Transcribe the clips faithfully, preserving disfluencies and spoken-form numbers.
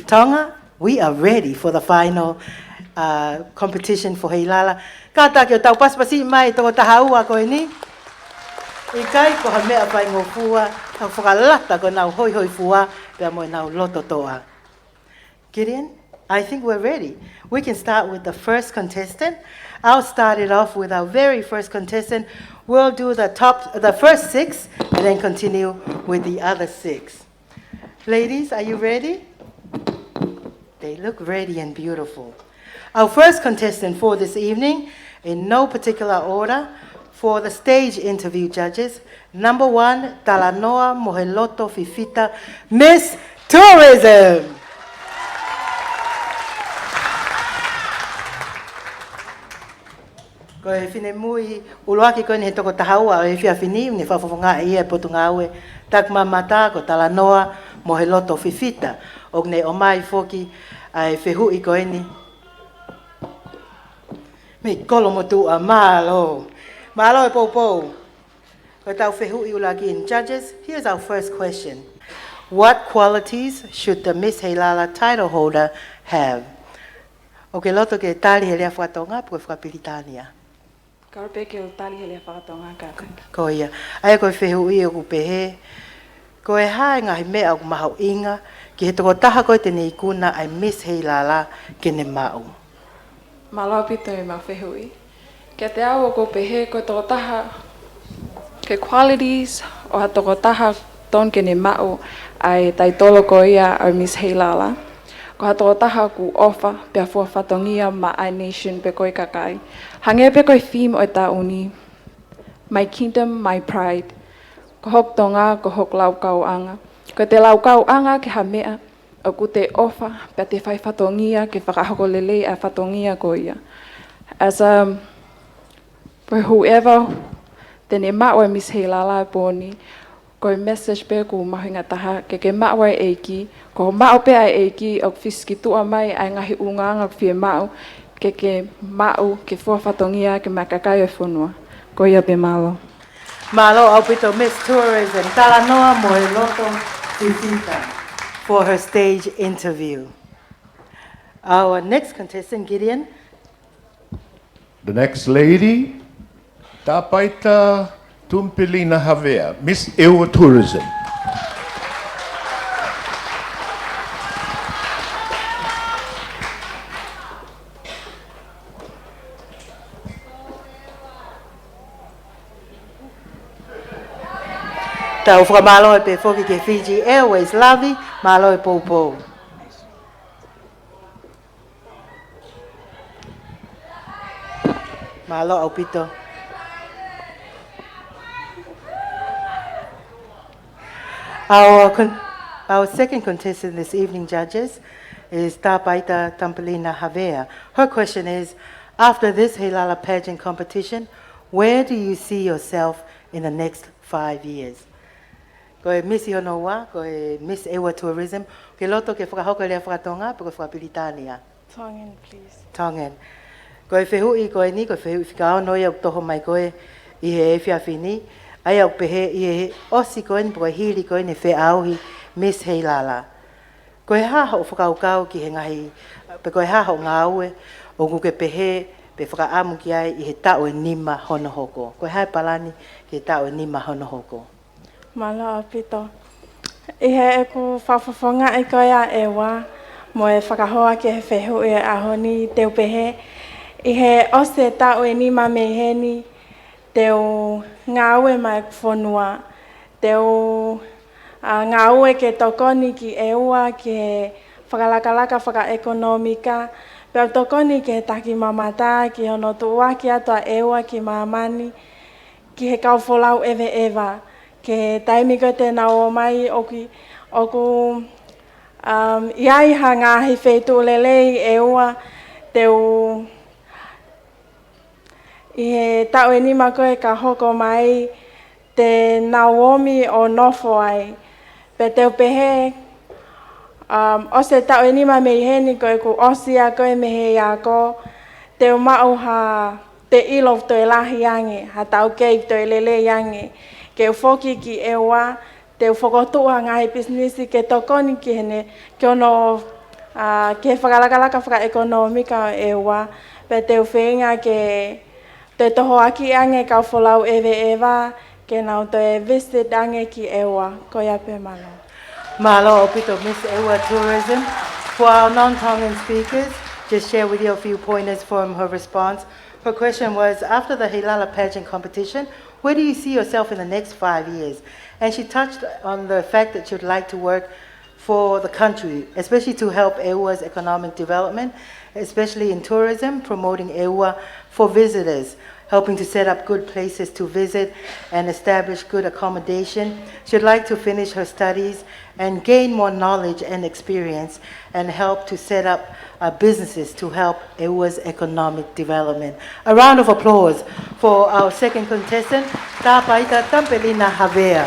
Tonga, we are ready for the final, uh, competition for Heilala. Kātaki ʻo tau pasipasi mai tokotaha ua ko eni. ʻIkai ko ha meʻa faingofua, ʻa e fakalata ko ʻenau hoihoifua pea mo ʻenau lototoʻa. Gideon, I think we're ready. We can start with the first contestant. I'll start it off with our very first contestant. We'll do the top, the first six, and then continue with the other six. Ladies, are you ready? They look ready and beautiful. Our first contestant for this evening, in no particular order, for the stage interview judges, number one, Talanoa Moheloto Fifita, Miss Tourism. Ko e finemui ʻuluaki ko eni he tokotaha ua ʻo e efiafi ni, ne fakafofongaʻi ia ʻe he Potungāue Takimamata, ko Talanoa Moheloto Fifita. ʻOku ne ʻomai foki ʻa e fehuʻi ko eni mei Kolomotuʻa. Mālō. Mālō e poupou. Ko ʻetau fehuʻi ʻuluaki. Judges, here's our first question. What qualities should the Miss Heilala title holder have? ʻOku ke loto ke tali he lea fakatonga pe ko e fakapilitānia? Kau pē ke u tali he lea fakatonga, kātaki. Ko ia. ʻA ia ko e fehuʻi ʻoku pehē, ko e hā e ngaahi meʻa ʻoku mahuʻinga ki he tokotaha ko ē te ne ikuna ʻa e Miss Heilala ke ne maʻu? Mālō ʻaupito e mau fehuʻi. Kiate au ʻoku ou pehē ko e tokotaha, ko e qualities ʻo ha tokotaha tonu ke ne maʻu ʻa e taitolo ko ia ʻo e Miss Heilala, ko ha tokotaha ʻoku ʻofa pea fua fatongia maʻa e nation pe ko e kakai. Hangē pē ko e theme ʻo e taʻu ni, My Kingdom, My Pride. Ko hoku Tonga, ko hoku laukauʻanga. Ko ʻete laukauʻanga ki ha meʻa ʻoku te ʻofa pea te fai fatongia ke fakahoko lelei ʻa e fatongia ko ia. As a, for whoever te ne maʻu e Miss Heilala pō ni, ko e message pē ʻoku mahuʻinga taha ke ke maʻu ʻa e ʻEiki, ko e maʻu pē ʻa e ʻEiki ʻoku fisikituʻa mai ʻa e ngaahi ʻulungaanga ʻoku fiemaʻu ke ke maʻu ke fua fatongia ki he kakai ʻo e fonua. Ko ia pē, mālō. Mālō ʻaupito Miss Tourism, Talanoa Moheloto Fifita, for her stage interview. Our next contestant, Gideon. The next lady, Tāpaita Tumpilina Havea, Miss ʻEua Tourism. Tau fakamālō pē foki ki he Fiji Airways, Lavi, mālō e poupou. Mālō ʻaupito. Our con-, our second contestant this evening, judges, is Tāpaita Tampalina Havea. Her question is, after this Heilala pageant competition, where do you see yourself in the next five years? Ko e misi hono ua, ko e Miss ʻEua Tourism, ke loto ke fakahoko e lea fakatonga, pe ko e fakapilitānia? Tongan, please. Tongan. Ko e fehuʻi ko eni, ko e fehuʻi fika ono ia ʻoku toho mai ko ē ʻi he efiafi ni, ʻa ia ʻoku pehē ʻi he ʻosi ko eni, pe ko e hili ko eni e feʻauhi Miss Heilala. Ko e hā hoʻo fakakaukau ki he ngaahi, pe ko e hā hoʻo ngāue ʻoku ke pehē pe fakaʻamu ki ai ʻi he taʻu ʻe nima hono hoko? Ko e hā e palani ki he taʻu ʻe nima hono hoko? Mālō ʻaupito. ʻI heʻeku fakafofongaʻi ko ia ʻEua, mo e fakahoa ki he fehuʻi ʻo e ʻaho ni, te u pehē, ʻi he ʻosi e taʻu ʻe nima mei heni, te u ngāue maʻa e fonua, te u, ʻa, ngāue ke tokoni ki ʻEua, ki he fakalakalaka fakaʻekonōmika, pea u tokoni ki he takimamata, ki hono tuʻuaki atu ʻa ʻEua ki māmani, ki he kau folau ʻeveʻeva, ki he taimi ko ē te nau ō mai ʻoku, ʻoku, um, ʻi ai ha ngaahi feituʻu lelei ʻEua te u, ʻi he taʻu ʻe nima ko ē ka hoko mai, te nau omi ʻo nofo ai. Pea te u pehē, um, ʻosi e taʻu ʻe nima mei heni ko ʻeku ʻosi ia ko ē mei he ako, te u maʻu ha te ʻilo toe lahi ange, ha taukei toe lelei ange, ke u foki ki ʻEua, te u fokotuʻu ha ngaahi pisinisi ke tokoni ki heʻene, ki hono, ʻa, ki he fakalakalaka fakaʻekonōmika ʻo ʻEua, pea te u feinga ke toe tohoakiʻi ange kau folau ʻeveʻeva, ke nau toe visit ange ki ʻEua. Ko ia pē, mālō. Mālō ʻaupito, Miss ʻEua Tourism. For our non-Tongan speakers, just share with you a few pointers from her response. Her question was, after the Heilala pageant competition, where do you see yourself in the next five years? And she touched on the fact that she would like to work for the country, especially to help ʻEua's economic development, especially in tourism, promoting ʻEua for visitors, helping to set up good places to visit and establish good accommodation. She'd like to finish her studies and gain more knowledge and experience and help to set up, uh, businesses to help ʻEua's economic development. A round of applause for our second contestant, Tāpaita Tampelina Havea.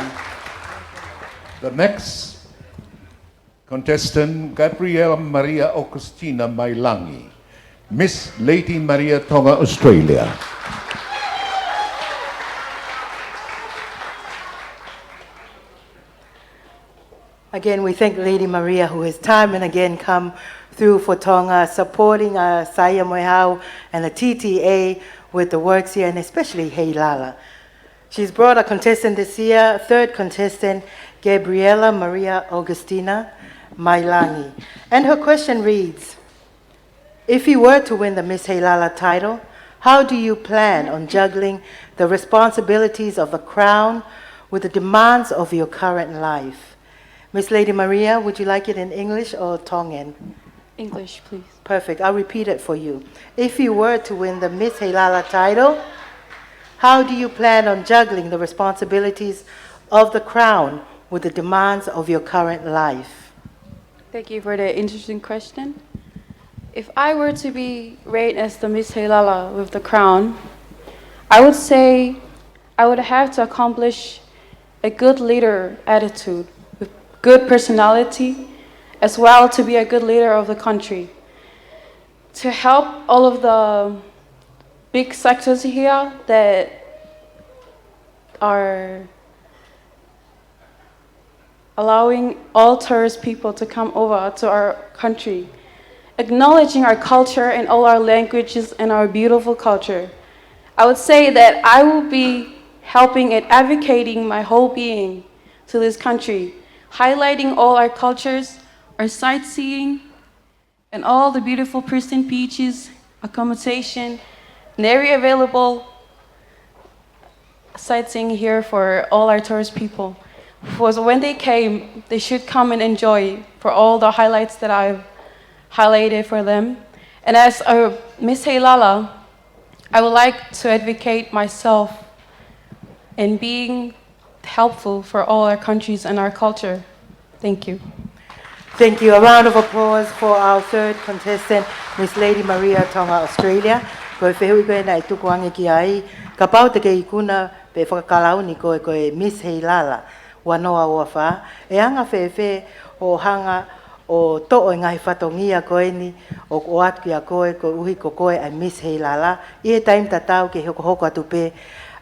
The next contestant, Gabriela Maria Augustina Mailangi, Miss Lady Maria Tonga Australia. Again, we thank Lady Maria, who has time and again come through for Tonga, supporting, uh, Saia Moehau and the T T A with the works here, and especially Heilala. She's brought a contestant this year, third contestant, Gabriela Maria Augustina Mailangi. And her question reads, if you were to win the Miss Heilala title, how do you plan on juggling the responsibilities of the crown with the demands of your current life? Miss Lady Maria, would you like it in English or Tongan? English, please. Perfect. I'll repeat it for you. If you were to win the Miss Heilala title, how do you plan on juggling the responsibilities of the crown with the demands of your current life? Thank you for the interesting question. If I were to be rated as the Miss Heilala with the crown, I would say I would have to accomplish a good leader attitude, with good personality, as well to be a good leader of the country, to help all of the big sectors here that are allowing all tourist people to come over to our country, acknowledging our culture and all our languages and our beautiful culture. I would say that I will be helping and advocating my whole being to this country, highlighting all our cultures, our sightseeing, and all the beautiful pristine beaches, accommodation, and every available sightseeing here for all our tourist people. For when they came, they should come and enjoy for all the highlights that I've highlighted for them. And as a Miss Heilala, I would like to advocate myself in being helpful for all our countries and our culture. Thank you. Thank you. A round of applause for our third contestant, Miss Lady Maria Tonga Australia. Ko e fehuʻi ko ē naʻe tuku ange ki ai, kapau te ke ikuna pe fakakalauni koe ko e Miss Heilala ua noa ua fā, ʻe anga fēfē hoʻo hanga ʻo toʻo e ngaahi fatongia ko eni ʻoku ʻoatu kiate koe koeʻuhi ko koe ʻa e Miss Heilala, ʻi he taimi tatau ke hokohoko atu pē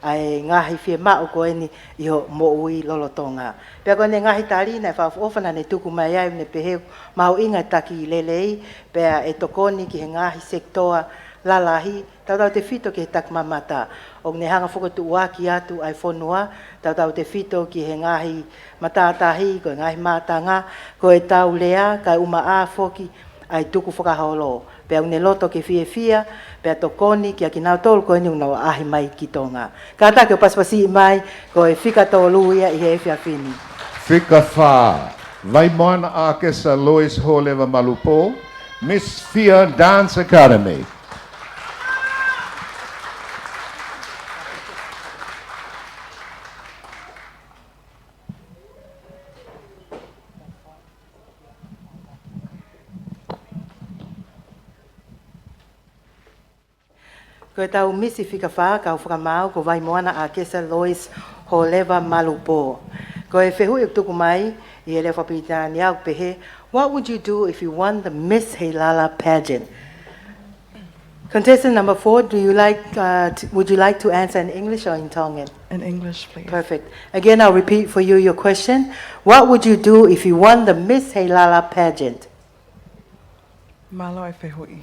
ʻa e ngaahi fiemaʻu ko eni ʻi hoʻo moʻui lolotonga. Pea ko ʻene ngaahi tali naʻe fakaʻofoʻofa naʻa ne tuku mai ai, ʻo ne pehē mahuʻinga e taki lelei, pea ʻe tokoni ki he ngaahi sekitoa lalahi, tautautefito ki he takimamata. ʻOku ne hanga foki ʻo tuʻuaki atu ʻa e fonua, tautautefito ki he ngaahi matātahi, ko e ngaahi mātanga, ko e tau lea, kae ʻumaʻā foki ʻa e tukufakaholo. Pea ʻoku ne loto ke fiefia, pea tokoni kiate kinautolu ko eni ʻoku nau ʻaʻahi mai ki Tonga. Kātaki ʻo pasipasiʻi mai, ko e fika tolu ia ʻi he efiafi ni. Fika fā, Vaimoana ʻAkesa Lois Holeva Malupō, Miss Fia Dance Academy. Ko ʻetau misi fika fā, kau fakamaau, ko Vaimoana ʻAkesa Lois Holeva Malupō. Ko e fehuʻi ʻoku tuku mai ʻi he lea fakapilitānia ʻoku pehē, what would you do if you won the Miss Heilala pageant? Contestant number four, do you like, uh, t-, would you like to answer in English or in Tongan? In English, please. Perfect. Again, I'll repeat for you your question. What would you do if you won the Miss Heilala pageant? Mālō e fehuʻi.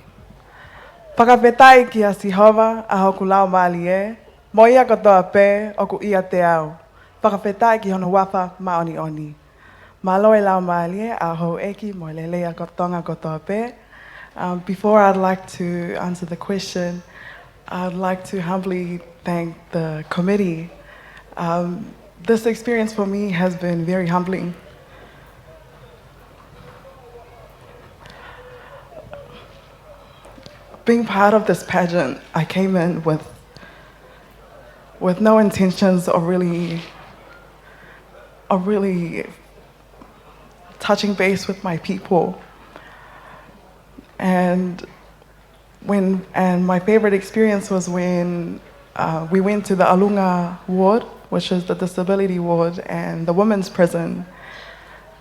Fakafetaʻi kia Sihova ʻa hoku laumālie, mo ia kotoa pē ʻoku ʻiate au. Fakafetaʻi ki hono huafa māʻoniʻoni. Mālō e laumālie ʻa houʻeiki mo e lelei ʻa Tonga kotoa pē. Um, before I'd like to answer the question, I'd like to humbly thank the committee. Um, this experience for me has been very humbling. Being part of this pageant, I came in with, with no intentions of really, of really touching base with my people. And when, and my favorite experience was when, uh, we went to the ʻAlunga ward, which is the disability ward and the women's prison.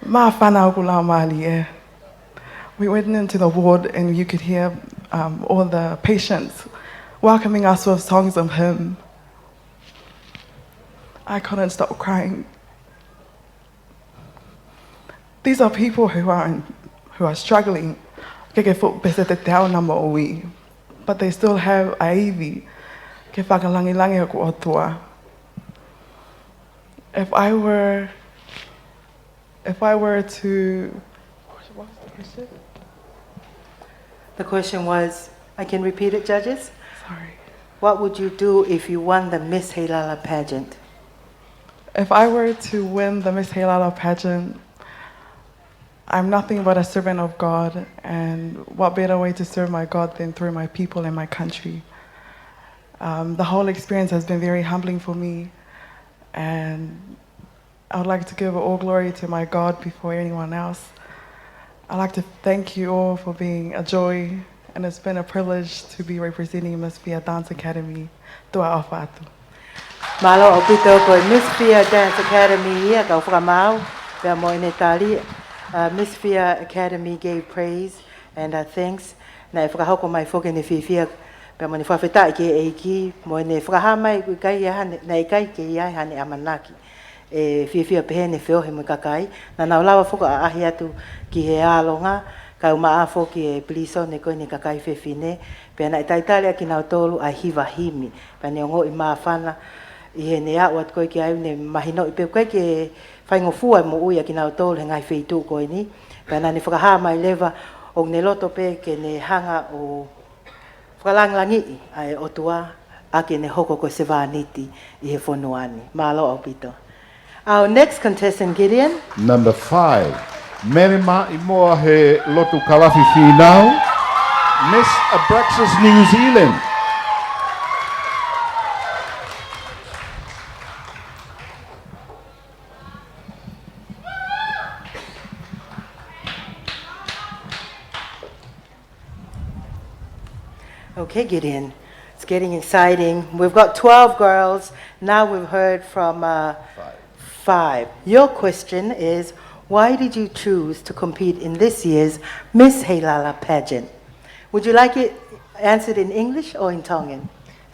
Māfana hoku laumālie. We went into the ward and you could hear, um, all the patients welcoming us with songs of hymn. I couldn't stop crying. These are people who are, who are struggling. Ke ke fuʻu peseti teau ʻena moʻui. But they still have ʻa e ivi ke fakalāngilangi hoku ʻOtua. If I were, if I were to, what was the question? The question was, I can repeat it, judges? Sorry. What would you do if you won the Miss Heilala pageant? If I were to win the Miss Heilala pageant, I'm nothing but a servant of God, and what better way to serve my God than through my people and my country? Um, the whole experience has been very humbling for me, and I would like to give all glory to my God before anyone else. I'd like to thank you all for being a joy, and it's been a privilege to be representing Miss Fia Dance Academy. Tuʻa ʻofa atu. Mālō ʻaupito. Ko e Miss Fia Dance Academy ia, kau fakamaau pea mo ʻene tali. Uh, Miss Fia Academy gave praise and, uh, thanks. Naʻe fakahoko mai foki ʻene fiefia pea mo ʻene fakafetaʻi ki he ʻEiki mo ʻene fakahā mai ʻoku ʻikai ia hane, naʻe ʻikai ke ʻi ai hane ʻamanaki ʻe fiefia pehē ʻene feohi mo e kakai. Naʻa nau lava foki ʻo ʻaʻahi atu ki he ʻalunga, kau maʻa foki e pilīsone ko eni e kakai fefine, pea naʻe talitali ʻakinautolu ʻa e hiva himi, pea ne ongoʻi māfana ʻi heʻene aʻu atu ko ē ki ai, ne mahinoʻi pē ʻoku ʻikai ke faingofua e moʻui ʻakinautolu he ngaahi feituʻu ko eni, pea naʻa ne fakahā mai leva ʻoku ne loto pē ke ne hanga ʻo fakalāngilangiʻi ʻa e ʻOtua ʻaki ʻene hoko ko e sevāniti ʻi he fonua ni. Mālō ʻaupito. Our next contestant, Gideon. Number five. Mele Maʻimoa he lotu Kalafi Fīnau, Miss Abraxas New Zealand. Okay, Gideon. It's getting exciting. We've got twelve girls. Now we've heard from, uh, five. Five. Your question is, why did you choose to compete in this year's Miss Heilala pageant? Would you like it answered in English or in Tongan?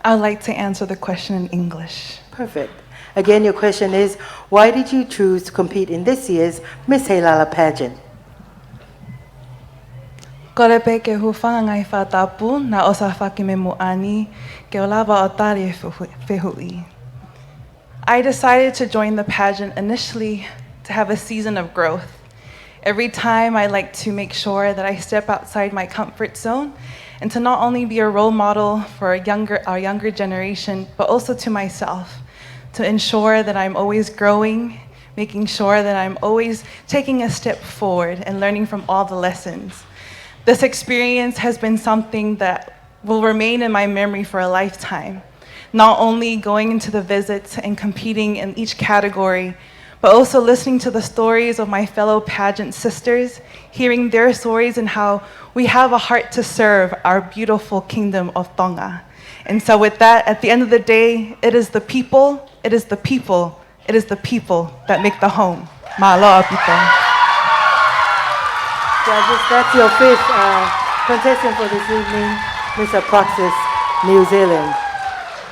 I would like to answer the question in English. Perfect. Again, your question is, why did you choose to compete in this year's Miss Heilala pageant? Kole pē ke u hūfanga he ngaahi fakatapu naʻe ʻosi fakahā mai muʻa ni ke u lava ʻo tali e fehu-, fehuʻi. I decided to join the pageant initially to have a season of growth. Every time I like to make sure that I step outside my comfort zone and to not only be a role model for a younger, our younger generation, but also to myself, to ensure that I'm always growing, making sure that I'm always taking a step forward and learning from all the lessons. This experience has been something that will remain in my memory for a lifetime, not only going into the visits and competing in each category, but also listening to the stories of my fellow pageant sisters, hearing their stories and how we have a heart to serve our beautiful kingdom of Tonga. And so with that, at the end of the day, it is the people, it is the people, it is the people that make the home. Mālō ʻaupito. Judges, that's your fifth, uh, contestant for this evening, Miss Abraxas, New Zealand.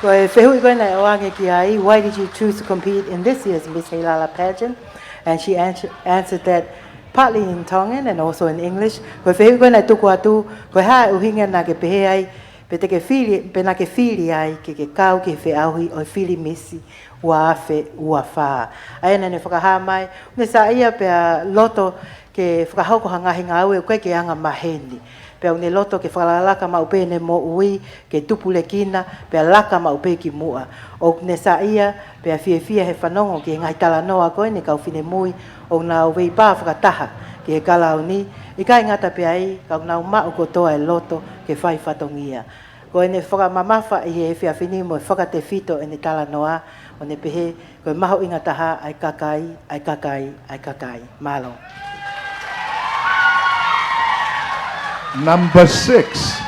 Ko e fehuʻi ko ē naʻe ʻoange ki ai, why did you choose to compete in this year's Miss Heilala pageant? And she answer-, answered that Partly in Tongan and also in English. Ko e fehuʻi ko ē naʻe tuku atu, ko e hā e ʻuhinga naʻa ke pehē ai, pe te ke fili, pe naʻa ke fili ai ke ke kau ki he feʻauhi ʻo e fili misi ua afe ua fā. ʻA ia naʻa ne fakahā mai, ne saiʻia pea loto ke fakahoko ha ngaahi ngāue ʻoku ʻikai ke anga maheni. Pea ʻoku ne loto ke fakalakalaka maʻu pē ʻene moʻui, ke tupulekina, pea laka maʻu pē ki muʻa. ʻOku ne saiʻia, pea fiefia he fanongo ki he ngaahi talanoa ko eni kau finemui, ʻoku nau veipā fakataha ki he kalauni, ʻikai ngata pē ai, ka ʻoku nau maʻu kotoa e loto ke fai fatongia. Ko ʻene fakamamafa ʻi he efiafi ni mo e fakatefito ʻene talanoa, ʻo ne pehē, ko e mahuʻinga taha ʻa e kakai, ʻa e kakai, ʻa e kakai. Mālō. Number six,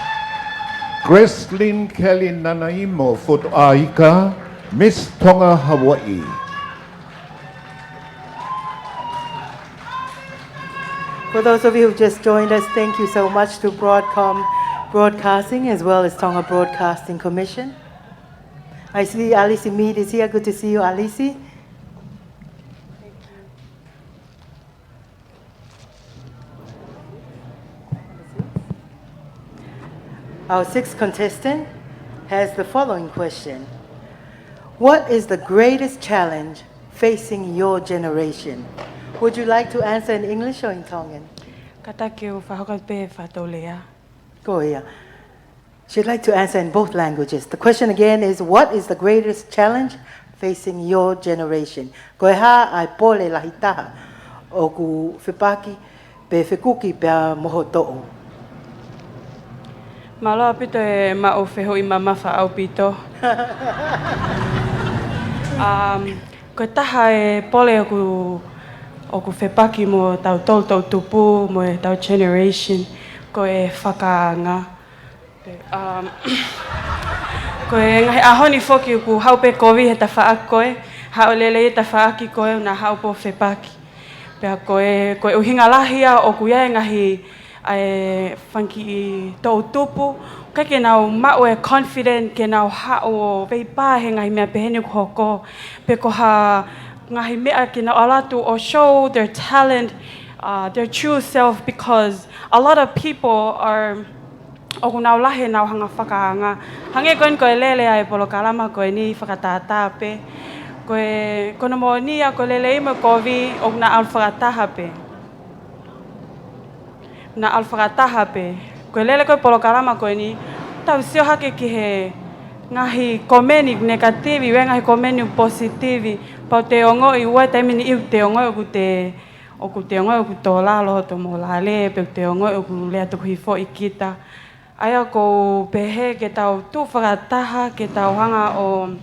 Gracelyn Kelly Nanaimo Fotoʻaika, Miss Tonga Hawaii. For those of you who just joined us, thank you so much to Broadcom Broadcasting as well as Tonga Broadcasting Commission. I see Alisi Mead is here. Good to see you, Alisi. Our sixth contestant has the following question. What is the greatest challenge facing your generation? Would you like to answer in English or in Tongan? Kātaki ʻo fakahoko pē fakatou lea. Ko ia. She'd like to answer in both languages. The question again is, what is the greatest challenge facing your generation? Ko e hā ʻa e pole lahi taha ʻoku fepaki pe fekuki pea mo ho toʻu? Mālō ʻaupito e maʻu fehuʻi mamafa ʻaupito. Um, ko e taha e pole ʻoku, ʻoku fepaki mo tautolu toʻu tupu, mo e tau generation, ko e fakaanga. Um, ko e ngaahi ʻaho ni foki ʻoku haʻu pē kovi he tafaʻaki ko ē, haʻu lelei he tafaʻaki ko ē, na haʻu pē ʻo fepaki. Pea ko e, ko e ʻuhinga lahi ia ʻoku ʻi ai e ngaahi, ʻa e fanga kiʻi toʻu tupu, ʻikai ke nau maʻu e confident ke nau haʻu ʻo veipā he ngaahi meʻa pehē ni ʻoku hoko. Pe ko ha ngaahi meʻa ke nau ʻalu atu ʻo show their talent, uh, their true self, because a lot of people are ʻoku nau lahi ʻenau hanga fakaanga. Hangē ko eni ko e lele ʻa e polokalama ko eni fakatātā pē. Ko e, ko hono moʻoni ia ko e lelei mo e kovi ʻoku na ʻalu fakataha pē. Na ʻalu fakataha pē. Ko e lele ko e polokalama ko eni, tau sio hake ki he ngaahi komeni negativi, ʻi he ngaahi komeni positivi. Pea ʻoku te ongoʻi ʻi he taimi ni ʻoku te ongoʻi ʻoku te ʻoku te ongoʻi ʻoku tō lalo hoto mōlale, pe ʻoku te ongoʻi ʻoku lea tukuhifoʻi kita. ʻA ia ʻoku ou pehē ke tau tuʻu fakataha, ke tau hanga ʻo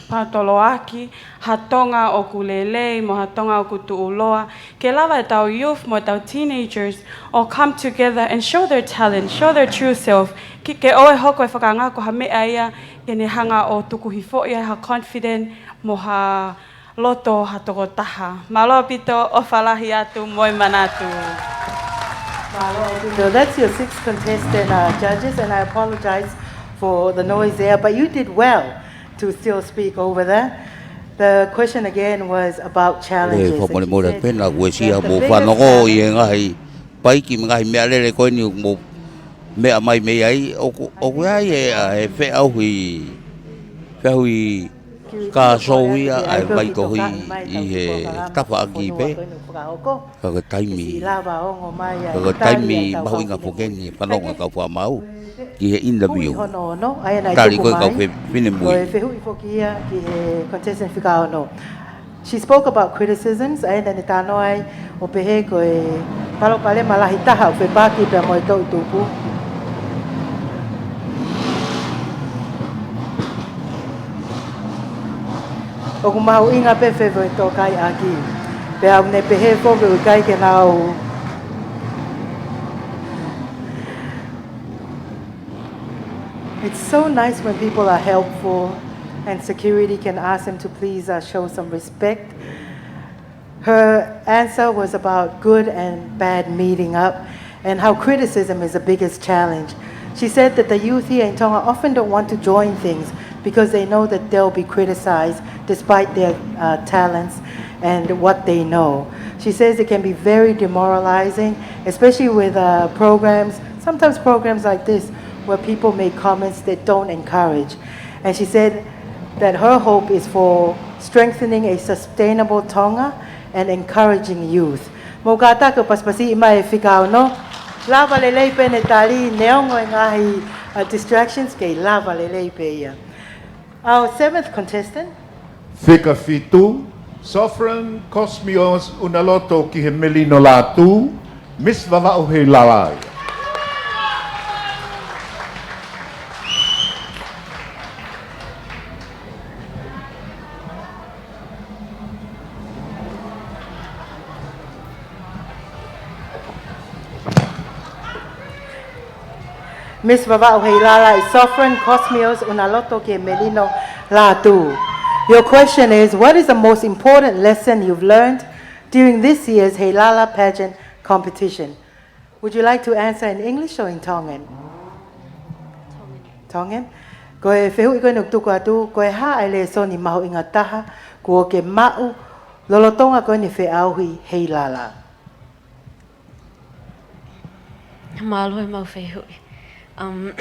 paotoloaki ha Tonga ʻoku lelei, mo ha Tonga ʻoku tuʻuloa, ke lava ʻetau youth mo ʻetau teenagers ʻo come together and show their talent, show their true self. Ke, ke ʻoua ʻe hoko e fakaanga ko ha meʻa ia ke ne hanga ʻo tukuhifoʻi ai ha confident mo ha loto ha tokotaha. Mālō ʻaupito, ʻofa lahi atu mo e manatu. Mālō ʻaupito. That's your sixth contestant, uh, judges, and I apologize for the noise there, but you did well to still speak over there. The question again was about challenges. Fakamolemole pē naʻa ku ʻosi ʻa mo fanongo ʻi he ngaahi paiki mo e ngaahi meʻalele ko eni mo meʻa mai mei ai, ʻoku, ʻoku ʻi ai e, ʻa e feʻauhi, feʻauhi ka sou ia ʻa e vaitohi ʻi he tafaʻaki pē. Ka ko e taimi, ka ko e taimi mahuʻinga foki eni e fanongo kau fakamaau ki he interview. Tali ko e kau fe-, finemui. Ko e fehuʻi foki ia ki he contestant fika ono. She spoke about criticisms, ʻa ia naʻa ne talanoa ai ʻo pehē ko e palopalema lahi taha ʻoku fepaki pea mo e toʻu tupu. ʻOku mahuʻinga pē fefo e tokaiʻaki. Pea ʻoku ne pehē foki ʻoku ʻikai ke nau. It's so nice when people are helpful and security can ask them to please, uh, show some respect. Her answer was about good and bad meeting up and how criticism is the biggest challenge. She said that the youth here in Tonga often don't want to join things because they know that they'll be criticized despite their, uh, talents and what they know. She says it can be very demoralizing, especially with uh, programs, sometimes programs like this, where people make comments that don't encourage. And she said that her hope is for strengthening a sustainable Tonga and encouraging youth. Mou kātaki ʻo pasipasi mai e fika ono. Lava lelei pē ʻene tali, neongo e ngaahi uh, distractions, kei lava lelei pē ia. Our seventh contestant. Fika fitu, Sovereign Cosmios Unaloto ki he Melino Lātū, Miss Vavaʻu Heilala. Miss Vavaʻu Heilala is Sovereign Cosmios Unaloto ki he Melino Lātū. Your question is, what is the most important lesson you've learned during this year's Heilala pageant competition? Would you like to answer in English or in Tongan? Tongan. Ko e fehuʻi ko eni ʻoku tuku atu, ko e hā e lēsoni mahuʻinga taha kuo ke maʻu lolotonga ko eni feʻauhi Heilala? Mālō e mau fehuʻi. Um,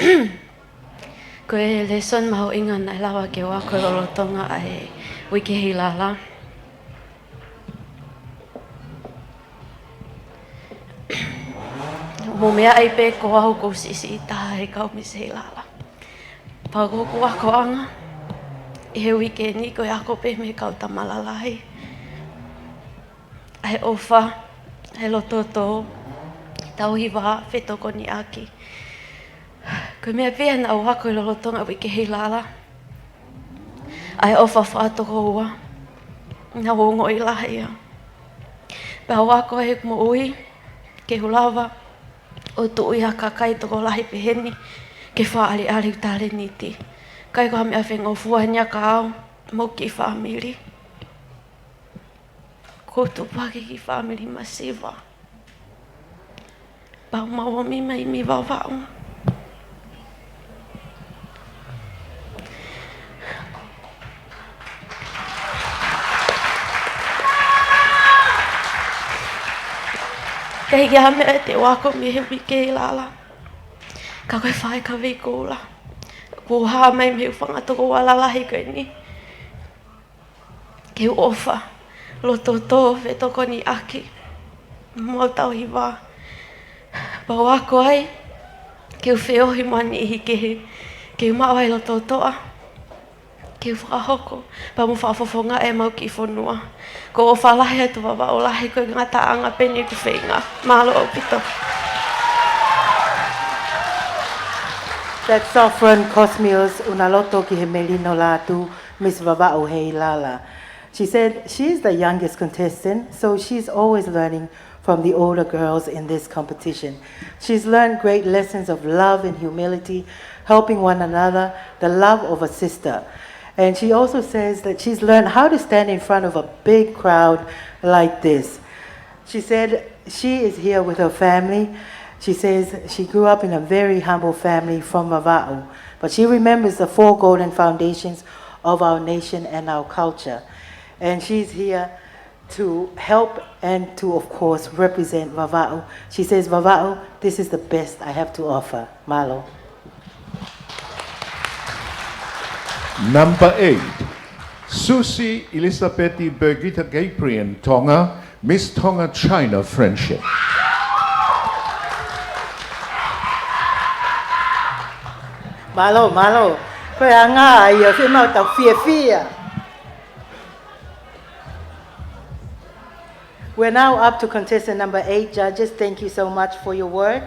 ko e lēsoni mahuʻinga naʻe lava ke u ako lolotonga ʻa e uike Heilala. Mo meʻa ai pē ko au ʻoku ou siʻisiʻi taha he kau Miss Heilala. Pea ko ʻeku akoʻanga ʻi he uike ni ko e ako pē mei he kau tama lalahi. ʻA e ʻofa, ʻa e loto tō, tauhi vā, fetokoniʻaki. Ko e meʻa pē ia naʻa ku ako ʻi lolotonga e uike Heilala. ʻA e ʻofa fakatokoua. Naʻa ku ongoʻi lahi ia. Pea u ako ai ʻeku moʻui, ke u lava ʻo tuʻu ʻi ha kakai tokolahi peheni, ke fakaʻaliʻali ʻeku talēniti. ʻIkai ko ha meʻa fengofua eni ia kia au, mo e kiʻi fāmili. ʻOku ou tupu hake ʻi he kiʻi fāmili masiva. Pea u maʻu ʻa e ʻomi mai mei Vavaʻu. ʻIkai ke ʻi ai ha meʻa te u ako mei he uike Heilala. Ka ko e faʻahinga veikula kuo hā mai mei he fanga tokoua lalahi ko eni. Ke u ʻofa, loto tō, fetokoniʻaki, mo tauhi vā. Pea u ako ai, ke u feohi mo ha niʻihi kehe, ke u maʻu ai e loto toʻa, ke u fakahoko, pea mo fakafofongaʻi ʻemau kiʻi fonua. ʻOku ou ʻofa lahi atu Vavaʻu lahi, ko e ngataʻanga pē eni ʻeku feinga. Mālō ʻaupito. That's Sovereign Cosmios Unaloto ki he Melino Lātū, Miss Vavaʻu Heilala. She said she's the youngest contestant, so she's always learning from the older girls in this competition. She's learned great lessons of love and humility, helping one another, the love of a sister. And she also says that she's learned how to stand in front of a big crowd like this. She said she is here with her family. She says she grew up in a very humble family from Vavaʻu, but she remembers the four golden foundations of our nation and our culture. And she's here to help and to, of course, represent Vavaʻu. She says, "Vavaʻu, this is the best I have to offer." Mālō. Number eight, Susi Elisabeti Birgitta Gabriel, Tonga, Miss Tonga China Friendship. Mālō, mālō. Ko e anga ia, fiemaʻu tau fiefia. We're now up to contestant number eight. Judges, thank you so much for your work.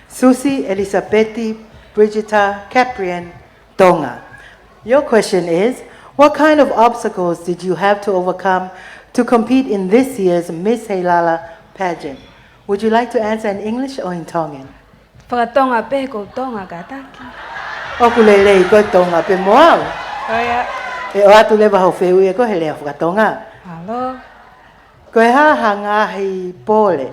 Susi Elisabeti Birgitta Gabriel, Tonga. Your question is, what kind of obstacles did you have to overcome to compete in this year's Miss Heilala pageant? Would you like to answer in English or in Tongan? Fakatonga pē, ko Tonga kātaki. ʻOku lelei, ko Tonga pē mo au. Ko ia. ʻE ʻoatu leva hoʻo fehuʻi ko ē he lea fakatonga. Mālō. Ko e hā ha ngaahi pole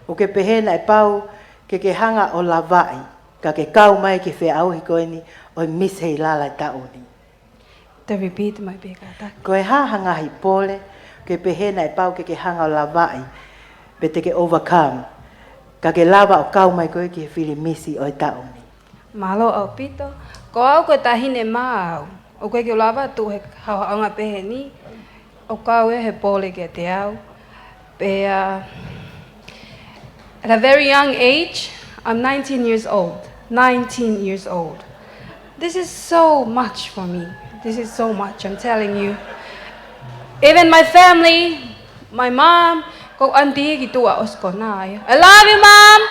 ʻoku ke pehē naʻe pau ke ke hanga ʻo lavaʻi, ka ke kau mai ki he feʻauhi ko eni ʻo e Miss Heilala taʻu ni? Te repeat mai pē kātaki. Ko e hā ha ngaahi pole ʻoku ke pehē naʻe pau ke ke hanga ʻo lavaʻi, pe te ke overcome, ka ke lava ʻo kau mai koe ki he fili Misi ʻo e taʻu ni. Mālō ʻaupito. Ko au ko e taʻahine mā au. ʻOku ʻikai ke u lava tuʻu he haohaoanga pehē ni, ʻo kau ia he pole kiate au. Pea, at a very young age, I'm nineteen years old. Nineteen years old. This is so much for me. This is so much, I'm telling you. Even my family, my mom, ko auntie ki tuʻa ʻosi ko nā ia. I love you, Mom!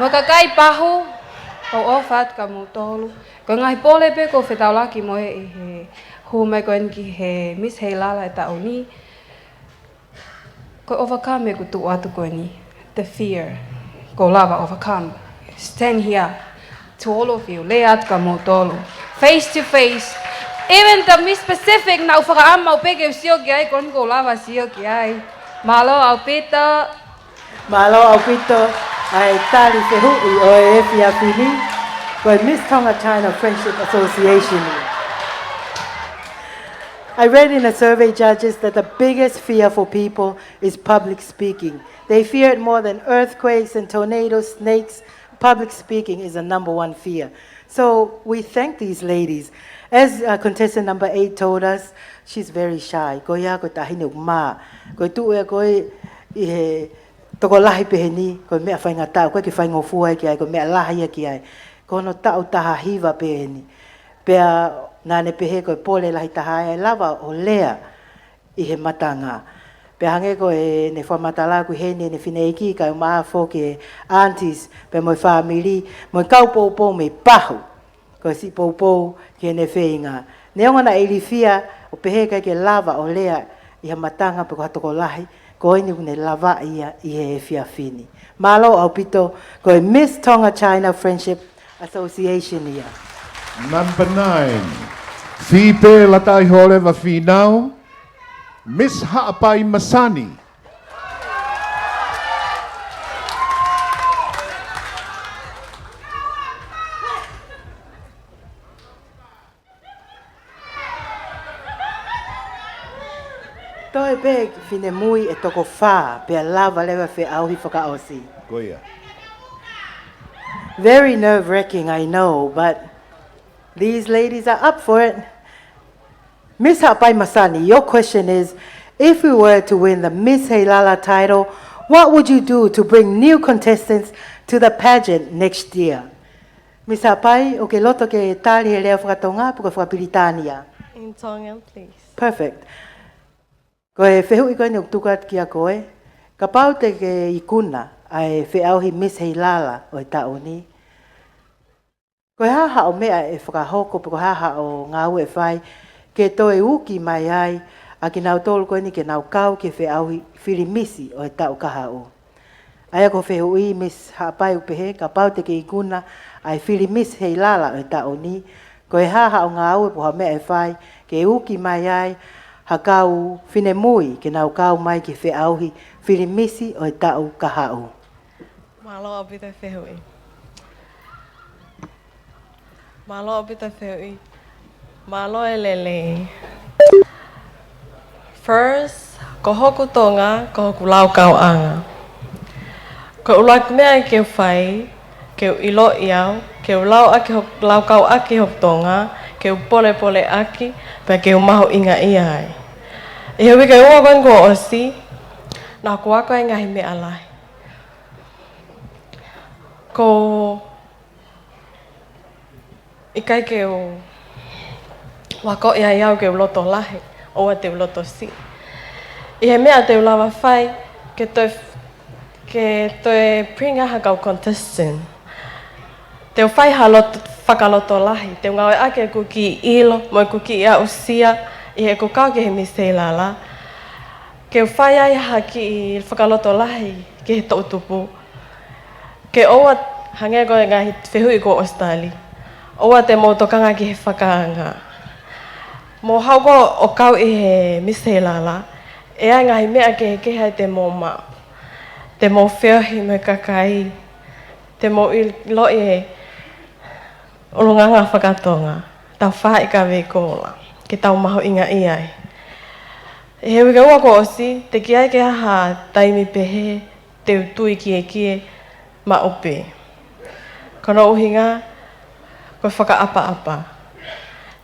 Mo e kakai Pahu, ʻoku ou ʻofa atu kia moutolu. Ko e ngaahi pole pē ʻoku ou fetaulaki mo ia ʻi he hū mai ko eni ki he Miss Heilala e taʻu ni. Ko e overcome ʻeku tuʻu atu ko eni. The fear. ʻOku ou lava overcome. Stand here. To all of you. Lea atu kia moutolu. Face to face. Even the Miss Pacific, naʻá ku fakaʻamu pē ke u sio ki ai, ko eni ʻoku ou lava sio ki ai. Mālō ʻaupito. Mālō ʻaupito ʻa e tali fehuʻi ʻo e efiafi ni. Ko e Miss Tonga China Friendship Association. I read in a survey, judges, that the biggest fear for people is public speaking. They fear it more than earthquakes and tornadoes, snakes. Public speaking is the number one fear. So we thank these ladies. As, uh, contestant number eight told us, she's very shy. Ko ia ko e taʻahine ʻoku mā. Ko e tuʻu ʻa koe ʻi he tokolahi pehē ni, ko e meʻa faingataʻa, ʻoku ʻikai ke faingofua ia ki ai, ko e meʻa lahi ia ki ai. Ko hono taʻu taha hiva pehē ni. Pea naʻá ne pehē ko e pole lahi taha ia ʻe lava ʻo lea ʻi he matanga. Pea hangē ko ʻene fakamatala ʻoku ʻi heni ʻene fineʻeiki, kae ʻumaʻā foki e aunties, pea mo e fāmili, mo e kau poupou mei Pahu. Ko e siʻi poupou ki heʻene feinga. Neongo naʻe ilifia ʻo pehē ʻikai ke lava ʻo lea ʻi ha matanga pe ko ha tokolahi, ko eni ʻoku ne lavaʻi ia ʻi he efiafi ni. Mālō ʻaupito, ko e Miss Tonga China Friendship Association ia. Number nine, Fīpē Lataiholeva Fīnau, Miss Haʻapai Masani. Toe pē finemui ʻe toko fā, pea lava leva feʻauhi fakaʻosi. Ko ia. Very nerve-wracking, I know, but these ladies are up for it. Miss Haʻapai Masani, your question is, if you were to win the Miss Heilala title, what would you do to bring new contestants to the pageant next year? Miss Haʻapai, ʻoku ke loto ke tali he lea fakatonga pe ko e fakapilitānia? In Tongan, please. Perfect. Ko e fehuʻi ko eni ʻoku tuku atu kia koe, kapau te ke ikuna ʻa e feʻauhi Miss Heilala ʻo e taʻu ni, ko e hā haʻo meʻa ʻe fakahoko pe ko e hā haʻo ngāue ʻe fai ke toe uki mai ai ʻa kinautolu ko eni ke nau kau ki he feʻauhi fili Misi ʻo e taʻu kahaʻu? ʻA ia ko e fehuʻi Miss Haʻapai ʻoku pehē, kapau te ke ikuna ʻa e fili Miss Heilala ʻo e taʻu ni, ko e hā haʻo ngāue pe ko e hā meʻa ʻe fai ke uki mai ai ha kau finemui ke nau kau mai ki he feʻauhi fili Misi ʻo e taʻu kahaʻu? Mālō ʻaupito e fehuʻi. Mālō ʻaupito e fehuʻi. Mālō e lelei. First, ko hoku Tonga, ko hoku laukauʻanga. Ko e ʻuluaki meʻa ke u fai, ke u ʻiloʻi au, ke u lau ʻaki hoku, laukau ʻaki hoku Tonga, ke u polepole ʻaki, pea ke u mahuʻingaʻia ai. ʻI he uike ua ko eni kuo ʻosi, naʻá ku ako ai e ngaahi meʻa lahi. Ko ʻikai ke u ako ia ʻi au ke u loto lahi, ʻoua te u loto siʻi. ʻI he meʻa te u lava fai, ke toe, ke toe bring ha kau contestant. Te u fai ha loto, fakaloto lahi, te u ngāueʻaki ʻeku kiʻi ʻilo, mo ʻeku kiʻi aʻusia, ʻi heʻeku kau ki he Miss Heilala. Ke u fai ai ha kiʻi fakaloto lahi ki he toʻutupu. Ke ʻoua, hangē ko e ngaahi fehuʻi kuo ʻosi tali. ʻOua te mou tokanga ki he fakaanga. Mou haʻu ko ē ʻo kau ʻi he Miss Heilala, ʻe ʻi ai e ngaahi meʻa kehekehe ai te mou maʻu. Te mou feohi mo e kakai. Te mou ʻiloʻi e ʻulungaanga fakatonga. Tau fai e kavei koula. Ke tau mahuʻingaʻia ai. ʻI he uike ua kuo ʻosi, teʻeki ai ke ʻi ai ha taimi pehē te u tui kiekie maʻu pē. Ko hono ʻuhinga, ko e fakaʻapaʻapa.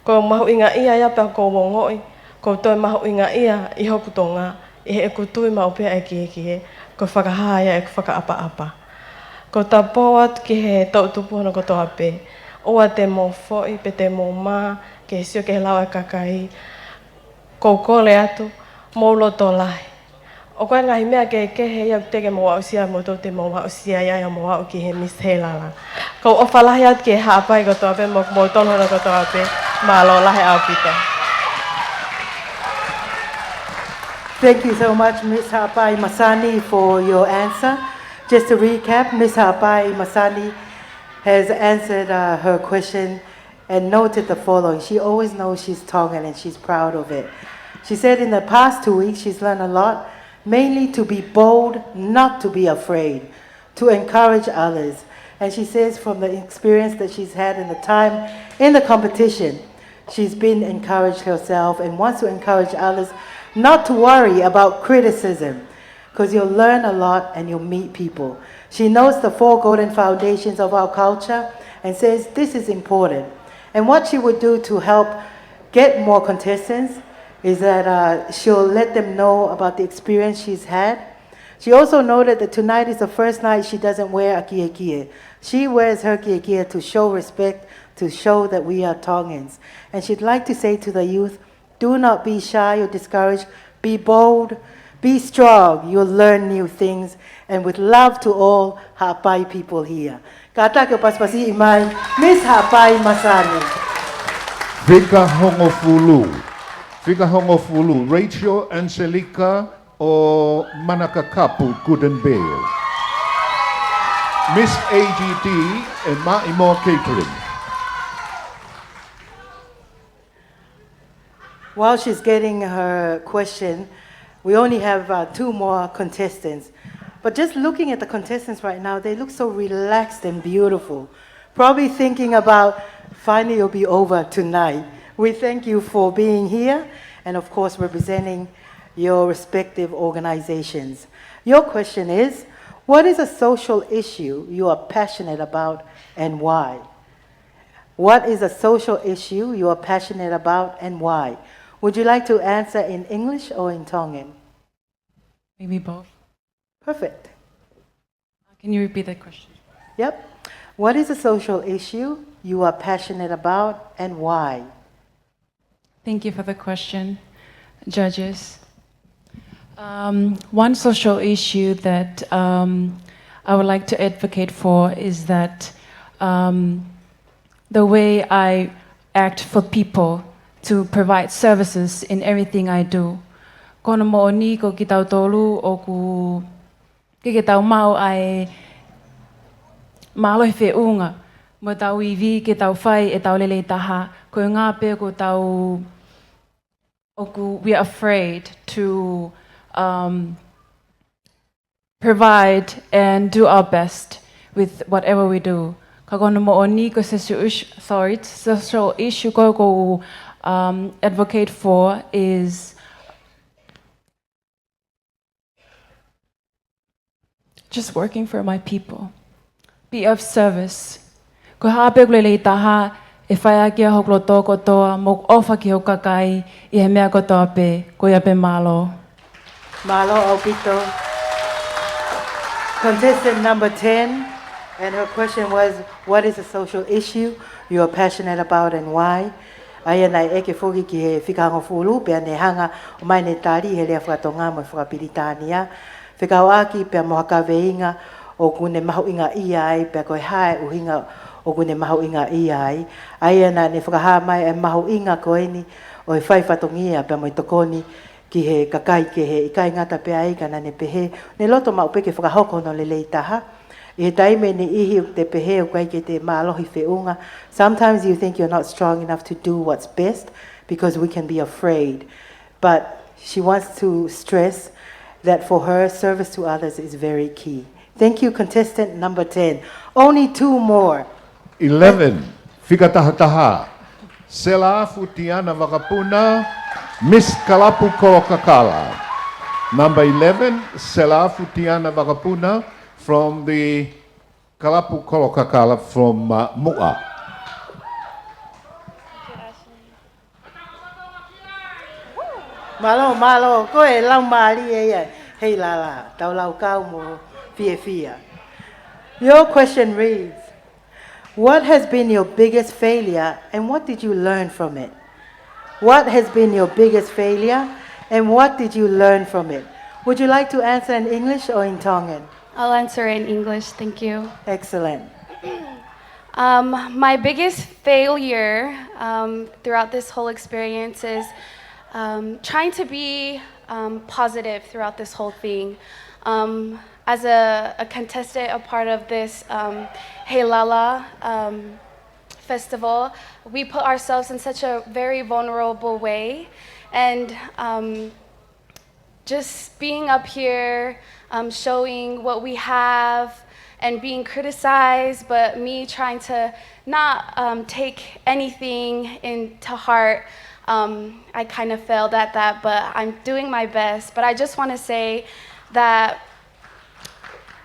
Ko e mahuʻinga ia ia pea ʻoku ou ongoʻi, ko e toe mahuʻinga ia ʻi hoku Tonga, ʻi heʻeku tui maʻu pē ʻa e kiekie, ko e fakahā ia ʻeku fakaʻapaʻapa. Ko e tapou atu ki he toʻutupu hono kotoa pē, ʻoua te mou foʻi, pe te mou mā, ke sio ki he lau ʻa e kakai, ʻoku ou kole atu, mou loto lahi. ʻOku ʻi ai e ngaahi meʻa kehekehe ia ʻoku teʻeki ke mou aʻusia, mo ʻoku te mou aʻusia ia ʻi hoʻomou aʻu ki he Miss Helala. ʻOku ou ʻofa lahi atu ki he Haʻapai kotoa pē mo kimoutolu hono kotoa pē, mālō lahi ʻaupito. Thank you so much, Miss Haʻapai Masani, for your answer. Just to recap, Miss Haʻapai Masani has answered uh, her question and noted the following. She always knows she's Tongan and she's proud of it. She said in the past two weeks, she's learned a lot, mainly to be bold, not to be afraid, to encourage others. And she says from the experience that she's had in the time in the competition, she's been encouraged herself and wants to encourage others not to worry about criticism, because you'll learn a lot and you'll meet people. She knows the four golden foundations of our culture and says this is important. And what she would do to help get more contestants is that uh, she'll let them know about the experience she's had. She also noted that tonight is the first night she doesn't wear a kiekie. She wears her kiekie to show respect, to show that we are Tongans. And she'd like to say to the youth, do not be shy or discouraged. Be bold. Be strong. You'll learn new things. And with love to all Haʻapai people here. Kātaki ʻo pasipasiʻi mai, Miss Haʻapai Masani. Fika hongofulu. Fika hongofulu. Rachel Angelica ʻo Manakakapu, Gordon Bay. Miss A G D, ʻe Maʻimoa Catering. While she's getting her question, we only have uh, two more contestants. But just looking at the contestants right now, they look so relaxed and beautiful. Probably thinking about finally it'll be over tonight. We thank you for being here and, of course, representing your respective organizations. Your question is, what is a social issue you are passionate about and why? What is a social issue you are passionate about and why? Would you like to answer in English or in Tongan? Maybe both. Perfect. Can you repeat that question? Yep. What is a social issue you are passionate about and why? Thank you for the question, judges. Um, one social issue that um, I would like to advocate for is that um, the way I act for people to provide services in everything I do. Ko hono moʻoni ko kitautolu ʻoku ʻikai ke tau maʻu ʻa e mālohi feʻunga mo ʻetau ivi ke tau fai ʻetau lelei taha, ko e ʻuhinga pē ko ʻetau ʻoku, we are afraid to um, provide and do our best with whatever we do. Ka ko hono moʻoni ko e social issue, sorry, social issue ko ē ʻoku ou um, advocate for is just working for my people. Be of service. Ko e hā pē ʻoku lelei taha, ʻe fai ʻaki ia hoku loto kotoa, mo ʻoku ʻofa ki hoku kakai, ʻi he meʻa kotoa pē, ko ia pē mālō. Mālō ʻaupito. Contestant number ten, and her question was, what is a social issue you are passionate about and why? ʻA ia naʻe ʻeke foki ki he fika hongofulu, pea ne hanga ʻo ʻomai ʻene tali he lea fakatonga mo e fakapilitānia. Fekauʻaki pea mo ha kaveinga ʻoku ne mahuʻingaʻia ai, pea ko e hā e ʻuhinga ʻoku ne mahuʻingaʻia ai. ʻA ia naʻa ne fakahā mai e mahuʻinga ko eni ʻo e fai fatongia pea mo e tokoni ki he kakai kehe, ʻikai ngata pē ai ka naʻa ne pehē, ne loto maʻu pē ke fakahoko hono lelei taha. ʻI he taimi ʻe niʻihi ʻoku te pehē ʻoku ʻikai ke te mālohi feʻunga. Sometimes you think you're not strong enough to do what's best because we can be afraid. But she wants to stress that for her, service to others is very key. Thank you, contestant number ten. Only two more. Eleven, fika taha taha. Sela Futiana Vakapuna, Miss Kalapu Kolokakala. Number eleven, Sela Futiana Vakapuna from the Kalapu Kolokakala from, uh, Muʻa. Mālō, mālō, ko e laumālie ia, Heilala, tau laukau mo fiefia. Your question reads, what has been your biggest failure and what did you learn from it? What has been your biggest failure and what did you learn from it? Would you like to answer in English or in Tongan? I'll answer in English, thank you. Excellent. Um, my biggest failure um, throughout this whole experience is um, trying to be um, positive throughout this whole thing. Um, as a, a contestant, a part of this um, Heilala um, festival, we put ourselves in such a very vulnerable way. And um, just being up here, um, showing what we have and being criticized, but me trying to not um, take anything into heart. Um, I kind of failed at that, but I'm doing my best. But I just want to say that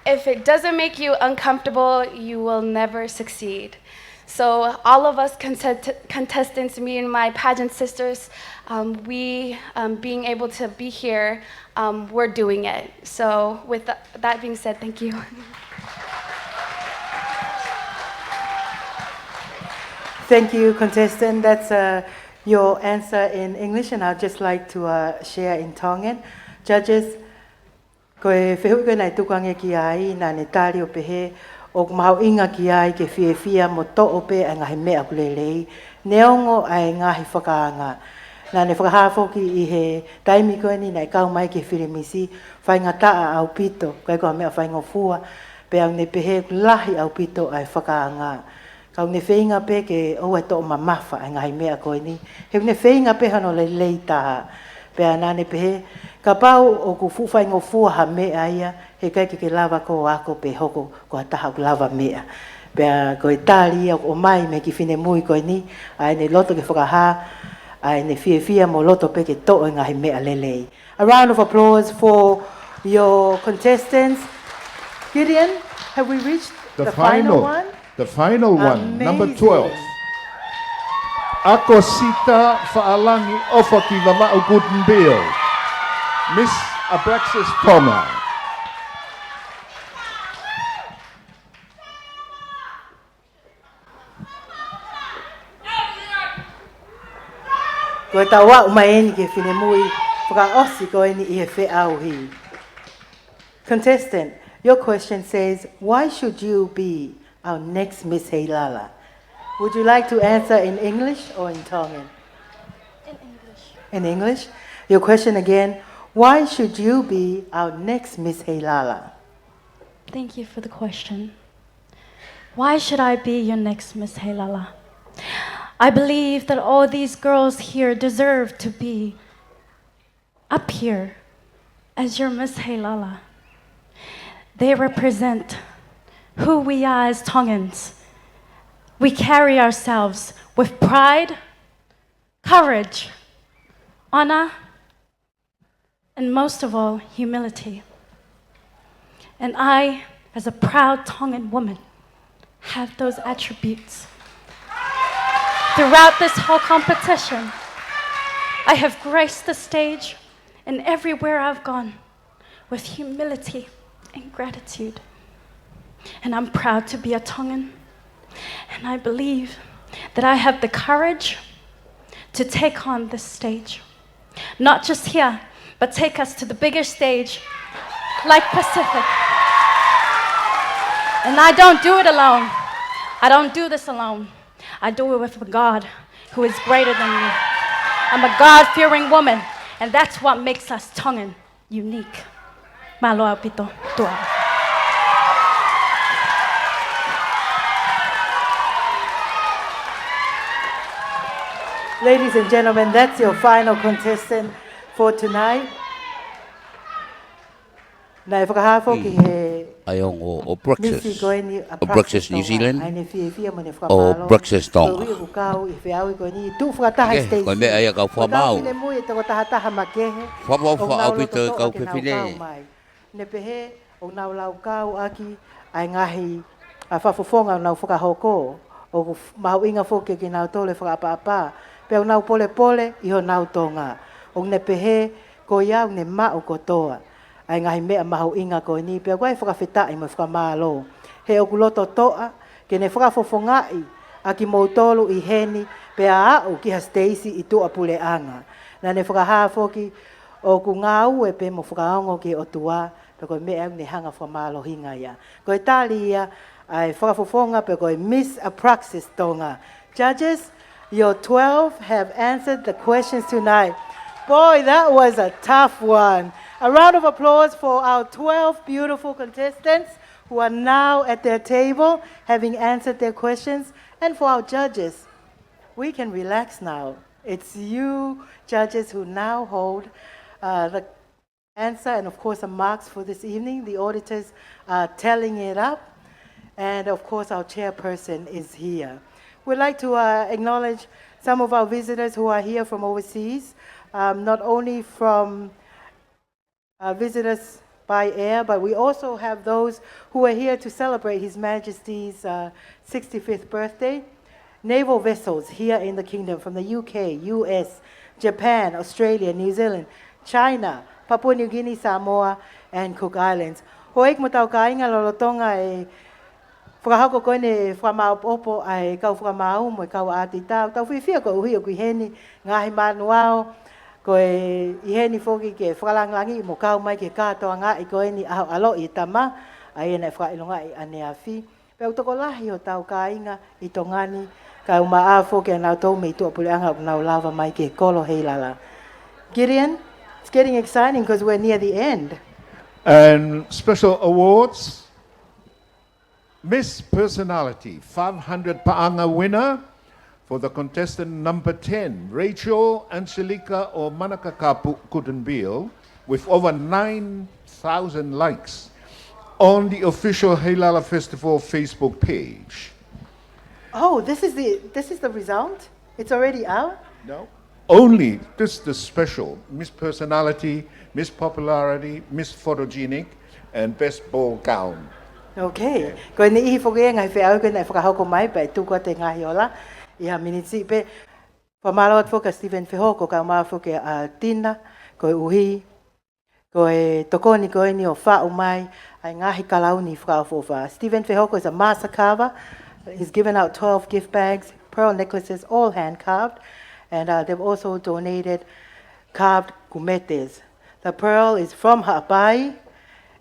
if it doesn't make you uncomfortable, you will never succeed. So all of us contest- contestants, me and my pageant sisters, um, we um, being able to be here, um, we're doing it. So with th- that being said, thank you. Thank you, contestant. That's uh, your answer in English, and I'd just like to uh, share in Tongan. Judges, ko e fehuʻi ko ē naʻe tuku ange ki ai, naʻa ne tali ʻo pehē, ʻoku mahuʻinga ki ai ke fiefia mo toʻo pē ʻa e ngaahi meʻa ʻoku lelei, neongo ʻa e ngaahi fakaanga. Naʻa ne fakahā foki ʻi he taimi ko eni naʻe kau mai ki he filimisi, faingataʻa ʻaupito, ʻikai ko ha meʻa faingofua, pea ʻoku ne pehē ʻoku lahi ʻaupito ʻa e fakaanga. Ka ʻoku ne feinga pē ke ʻoua ʻe toʻo mamafa ʻa e ngaahi meʻa ko eni. He ʻoku ne feinga pē hano lelei taha. Pea naʻa ne pehē, kapau ʻoku fuʻu faingofua ha meʻa ia, he ʻikai ke ke lava koe ʻo ako pe hoko ko ha taha ʻoku lava meʻa. Pea ko e tali ia ʻoku ʻomai mei he kiʻi finemui ko eni, ʻa ʻene loto ke fakahā ʻa ʻene fiefia mo loto pē ke toʻo e ngaahi meʻa lelei. A round of applause for your contestants. Gideon, have we reached the, the final, final one? The final one, number twelve. Akosita Faʻalangi ʻOfa ki Vavaʻu Guttenbeil, Miss Abraxas Tonga. Ko e tau aʻu mai eni ki he finemui fakaʻosi ko eni ʻi he feʻauhi. Contestant, your question says, why should you be our next Miss Heilala? Would you like to answer in English or in Tongan? In English. In English. Your question again, why should you be our next Miss Heilala? Thank you for the question. Why should I be your next Miss Heilala? I believe that all these girls here deserve to be up here as your Miss Heilala. They represent who we are as Tongans. We carry ourselves with pride, courage, honor, and most of all, humility. And I, as a proud Tongan woman, have those attributes. Throughout this whole competition, I have graced the stage and everywhere I've gone with humility and gratitude. And I'm proud to be a Tongan. And I believe that I have the courage to take on this stage. Not just here, but take us to the biggest stage, like Pacific. And I don't do it alone. I don't do this alone. I do it with a God who is greater than me. I'm a God-fearing woman, and that's what makes us Tongan unique. Mālō ʻaupito, tuʻa. Ladies and gentlemen, that's your final contestant for tonight. Naʻe fakahā foki ʻi he ʻa e ongo ʻo Bruxelles, misi ko eni ʻa ʻo Bruxelles Bruxelles New Tonga, Zealand, ʻa ʻene fiefia mo ʻene ʻo fakamālō Bruxelles Tonga. Ko e ʻuhi ʻoku kau ʻi he feʻauhi ko eni, tuʻu fakataha. Okay, Stacey, ko e meʻa ia kau fakamaau. Ko e kau finemui ʻe toko tahataha makehe. Fakamaau ʻoku nau ʻaupito loto-toʻa kau ke nau fefine kau mai. Ne pehē ʻoku nau laukau ʻaki ʻa e ngaahi ʻa e fakafofonga ʻoku nau fakahoko, ʻoku f-, mahuʻinga foki ke nau tole fakaʻapaʻapa, pea ʻoku nau polepole ʻi honau Tonga. ʻOku ne pehē ko ia ʻoku ne maʻu kotoa ʻa e ngaahi meʻa mahuʻinga ko eni, pea ʻoku ʻi ai e fakafetaʻi mo e fakamālō. He ʻoku loto-toʻa ke ne fakafofongaʻi ʻa kimoutolu ʻi heni, pea aʻu ki ha Stacey ʻi tuʻapuleʻanga. Naʻa ne fakahā foki ʻoku ngāue pē mo fakaongo ki he ʻOtua, pea ko e meʻa ʻoku ne hanga fakamālohinga ia. Ko e tali ia ʻa e fakafofonga pea ko e Miss Apraxis Tonga. Judges, your twelve have answered the questions tonight. Boy, that was a tough one. A round of applause for our twelve beautiful contestants who are now at their table, having answered their questions, and for our judges. We can relax now. It's you, judges, who now hold, uh, the answer and, of course, the marks for this evening. The auditors are tallying it up. And, of course, our chairperson is here. We'd like to, uh, acknowledge some of our visitors who are here from overseas, um, not only from, uh, visitors by air, but we also have those who are here to celebrate His Majesty's, uh, sixty-fifth birthday. Naval vessels here in the kingdom from the U K, U S, Japan, Australia, New Zealand, China, Papua New Guinea, Samoa, and Cook Islands. Houʻeiki mo hotau kāinga, lolotonga e fakahoko ko eni e fakamāʻopoʻopo ʻa e kau fakamaau mo e kau ʻātita, ʻoku tau fiefia koeʻuhi ʻoku ʻi heni ngaahi manuao, ko e ʻi heni foki ke fakalāngilangiʻi mo kau mai ki he kātoangaʻi ko eni ʻa e ʻaloʻi e tama, ʻa ia naʻe fakaʻilongaʻi ʻaneafi. Pea ʻoku tokolahi hotau kāinga ʻi Tonga ni, kae ʻumaʻā foki ʻa nautolu mei tuʻapuleʻanga ʻoku nau lava mai ki he kolo Heilala. Gideon, it's getting exciting 'cause we're near the end. And special awards, Miss Personality, five hundred paʻanga winner, for the contestant number ten, Rachel Angelica or Manakakapu Kutenbeil, with over nine thousand likes on the official Heilala Festival Facebook page. Oh, this is the, this is the result? It's already out? No. Only this, the special, Miss Personality, Miss Popularity, Miss Photogenic, and Best Ball Gown. Okay. Yeah. Ko e niʻihi foki e ngaahi feʻauhi ko eni naʻe fakahoko mai pea ʻe tuku atu e ngaahi ola ʻi ha miniti pē. Fakamālō atu foki kia Stephen Fehoko kae ʻumaʻā foki ʻa Tina, koeʻuhi ko e tokoni ko eni ʻo faʻu mai ʻa e ngaahi kalauni fakaʻofoʻofa. Stephen Fehoko is a master carver. He's given out twelve gift bags, pearl necklaces, all hand carved. And, uh, they've also donated carved kumetes. The pearl is from Haʻapai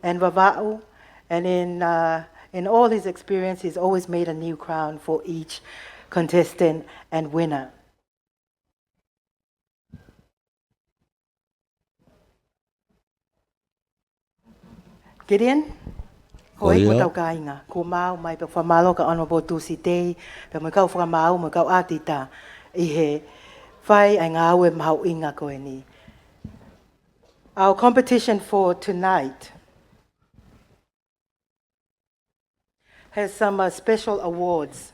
and Vavaʻu, and in, uh, in all his experience, he's always made a new crown for each contestant and winner. Gideon, houʻeiki mo hotau kāinga, kuo maau mai pē, fakamālō kia Honourable Tusi Tei, pea mo e kau fakamaau, mo e kau ʻātita, ʻi he fai ʻa e ngāue mahuʻinga ko eni. Our competition for tonight has some, uh, special awards.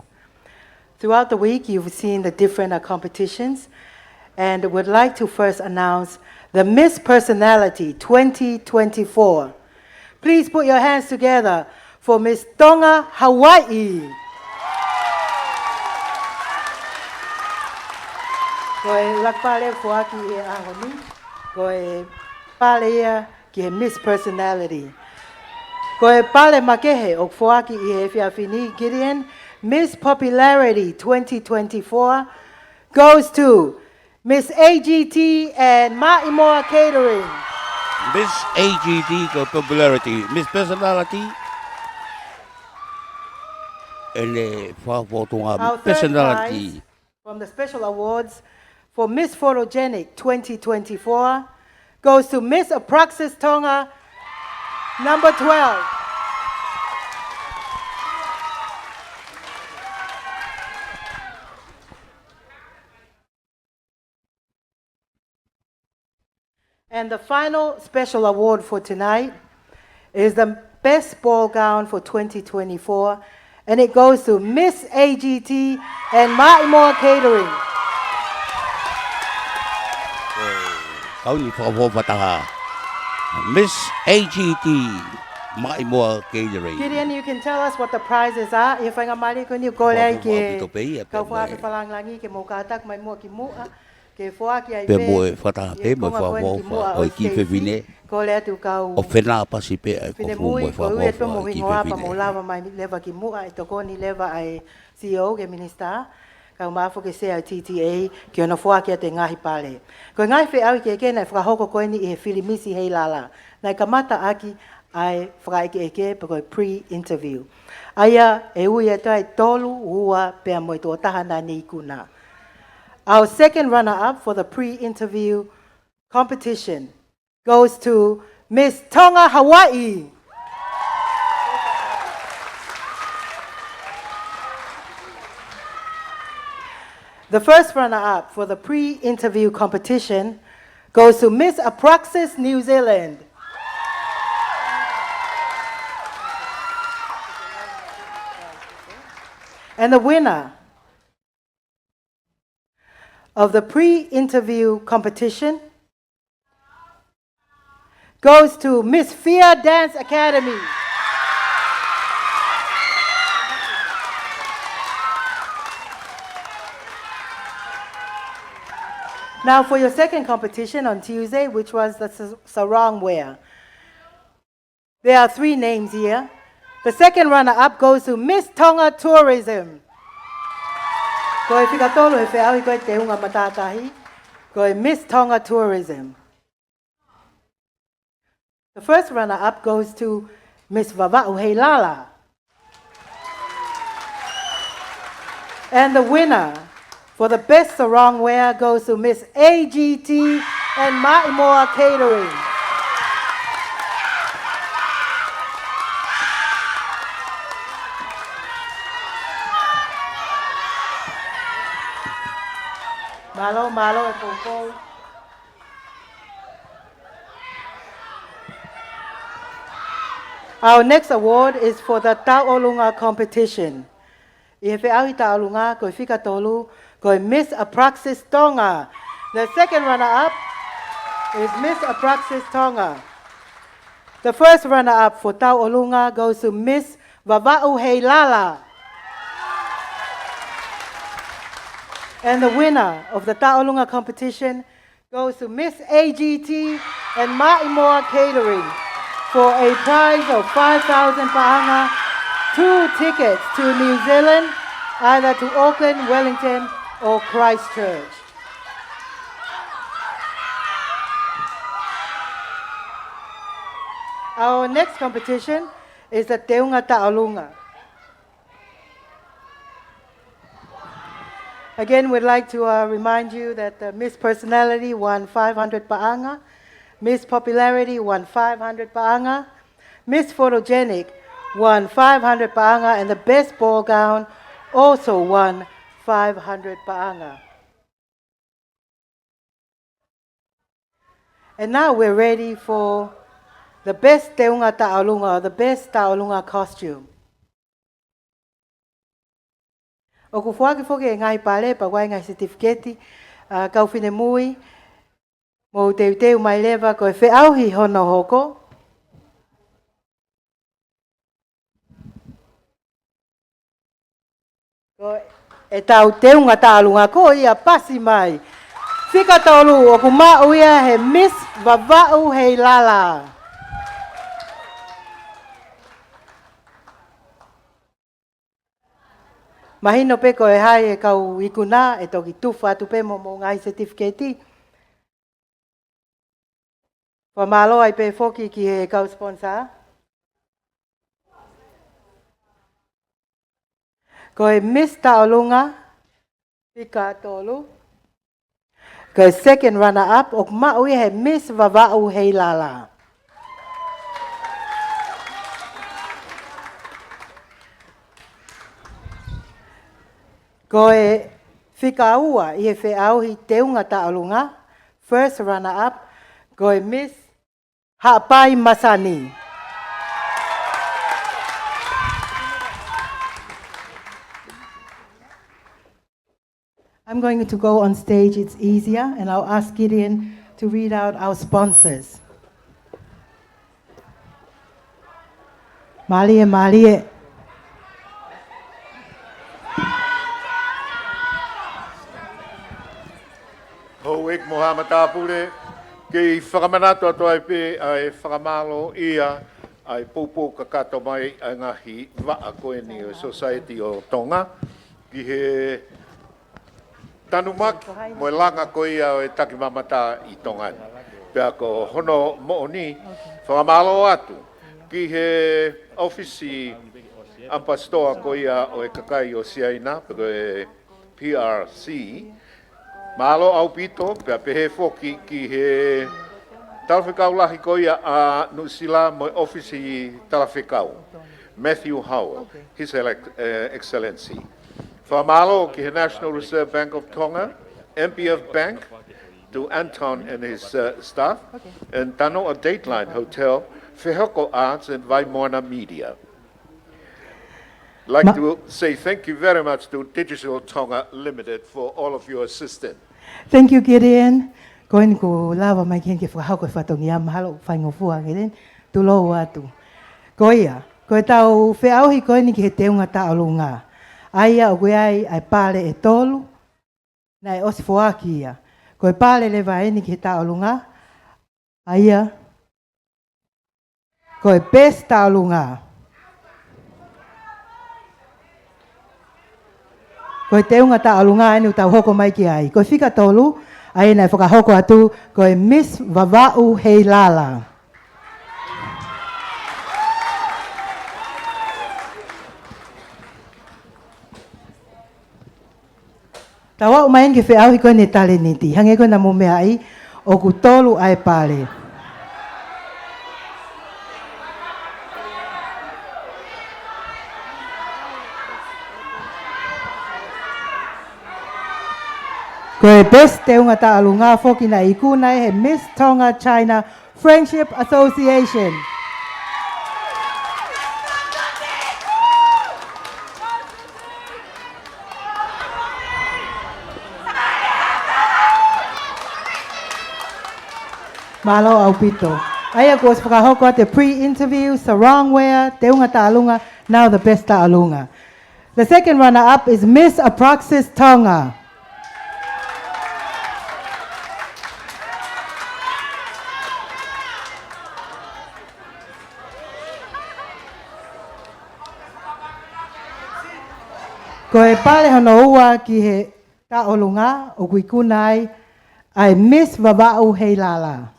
Throughout the week, you've seen the different, uh, competitions, and would like to first announce the Miss Personality twenty twenty-four. Please put your hands together for Miss Tonga Hawaii. Ko e lakapale foaki ʻi he ʻaho ni, ko e pale ia ki he Miss Personality. Ko e pale makehe ʻoku foaki ʻi he efiafi ni, Gideon, Miss Popularity twenty twenty-four goes to Miss A G T and Maʻimoa Catering. Miss A G T ko Popularity, Miss Personality. ʻEne fakafotunga. Our third personality prize from the special awards for Miss Photogenic twenty twenty-four goes to Miss Apraxis Tonga, number twelve. And the final special award for tonight is the best ball gown for twenty twenty-four, and it goes to Miss A G T and Maimoa Catering. Kau ni fakafoʻou fakataha. Miss A G T, Maimoa Catering. Gideon, you can tell us what the prizes are. ʻI he faingamālie ko eni ʻoku kole ai ke kau fakafepalangilangi ke mou kātaki mai muʻa ki muʻa. Ke foaki ai pē mo e fakataha pē mo e fakafoʻou ʻo e kiʻi fefine. Kole atu kau ʻo fenā pasi pē ʻa e kofu mo e fakafoʻou ʻo e kiʻi fefine. Mou lava mai leva ki muʻa ʻe tokoni leva ʻa e C E O ki he minisitā. Kau mafo ke sea ʻa e T T A ki hono foaki atu e ngaahi pale. Ko e ngaahi feʻauhi kehekehe naʻe fakahoko ko eni ʻi he fili Misi Heilala. Naʻe kamata ʻaki ʻa e fakaʻekeʻeke pe ko e pre-interview. ʻA ia ʻe ui atu ai tolu, ua pea mo e tokotaha naʻa ne ikuna. Our second runner-up for the pre-interview competition goes to Miss Tonga Hawaii. The first runner-up for the pre-interview competition goes to Miss Abraxas New Zealand. And the winner of the pre-interview competition goes to Miss Fia Dance Academy. Now, for your second competition on Tuesday, which was the s- sarong wear. There are three names here. The second runner-up goes to Miss Tonga Tourism. Ko e fika tolu he feʻauhi ko e teunga matātahi, ko e Miss Tonga Tourism. The first runner-up goes to Miss Vavaʻu Heilala. And the winner for the best sarong wear goes to Miss A G T and Maimoa Catering. Mālō, mālō e poupou. Our next award is for the Tauʻolunga competition. ʻI he feʻauhi tauʻolunga ko e fika tolu, ko e Miss Abraxas Tonga. The second runner-up is Miss Abraxas Tonga. The first runner-up for tauʻolunga goes to Miss Vavaʻu Heilala. And the winner of the tauʻolunga competition goes to Miss A G T and Maimoa Catering for a prize of five thousand paʻanga, two tickets to New Zealand, either to Auckland, Wellington, or Christchurch. Our next competition is the Teunga Tauʻolunga. Again, we'd like to uh, remind you that the Miss Personality won five hundred paʻanga, Miss Popularity won five hundred paʻanga, Miss Photogenic won five hundred paʻanga, and the Best Ball Gown also won five hundred paʻanga. And now we're ready for the best teunga tauʻolunga, or the best tauʻolunga costume. ʻOku foaki foki e ngaahi pale pea ʻoku ʻi ai e ngaahi setifiketi, ʻa, kau finemui, mou teuteu mai leva ko e feʻauhi hono hoko. Ko e tau teunga tauʻolunga ko ia pasi mai. Fika tolu ʻoku maʻu ia he Miss Vavaʻu Heilala. Mahino pē ko e hā e kau ikuna ʻe toki tufa atu pē mo hoʻomou ngaahi setifiketi. Fakamālō ai pē foki ki he kau sponsor. Ko e Miss Tauʻolunga, fika tolu. Ko e second runner up, ʻoku maʻu ia he Miss Vavaʻu Heilala. Ko e fika ua ʻi he feʻauhi teunga tauʻolunga, first runner up, ko e Miss Haʻapai Masani. I'm going to go on stage, it's easier, and I'll ask Gideon to read out our sponsors. Mālie, mālie. Houʻeiki mo haʻa matāpule, kei fakamanatu atu ai pē ʻa e fakamālōʻia ʻa e poupou kakato mai ʻa e ngaahi vaʻa ko eni ʻo e Society ʻo Tonga ki he tanumaki mo e langa ko ia ʻo e takimamata ʻi Tonga ni. Pea ko hono moʻoni, fakamālō atu ki he ʻōfisi ʻamipasitoa ko ia ʻo e kakai ʻo Siaina, pe ko e P R C. Mālō ʻaupito, pea pehē foki ki he talafekau lahi ko ia ʻa Nuʻusila mo e ʻōfisi talafekau, Matthew Howell, His Elec-, eh, Excellency. Fakamālō ki he National Reserve Bank of Tonga, M P F Bank, to Anton and his, uh, staff, and Tanoa Dateline Hotel, Fehoko Arts and Vaimoana Media. Like Ma- to say thank you very much to Digicel Tonga Limited for all of your assistance. Thank you, Gideon. Ko eni kuo lava mai ke fakahoko e fatongia, mahalo faingofua, Gideon. Tulou atu. Ko ia, ko ʻetau feʻauhi ko eni ki he teunga tauʻolunga. ʻA ia ʻoku ʻi ai ʻa e pale ʻe tolu, naʻe ʻosi foaki ia. Ko e pale leva eni ki he tauʻolunga, ʻa ia ko e best tauʻolunga. Ko e teunga tauʻolunga eni ʻoku tau hoko mai ki ai. Ko e fika tolu, ʻa ia naʻe fakahoko atu, ko e Miss Vavaʻu Heilala. Tau aʻu mai eni ki he feʻauhi ko eni taleniti. Hangē ko ena mou meaʻi, ʻoku tolu ʻa e pale. Ko e best teunga tauʻolunga foki naʻe ikuna ʻe he Miss Tonga China Friendship Association. Mālō ʻaupito. ʻA ia kuo ʻosi fakahoko atu e pre-interview, sarong wear, teunga tauʻolunga, now the best tauʻolunga. The second runner-up is Miss Apraxis Tonga. Ko e pale hono ua ki he tauʻolunga ʻoku ikuna ai ʻa e Miss Vavaʻu Heilala.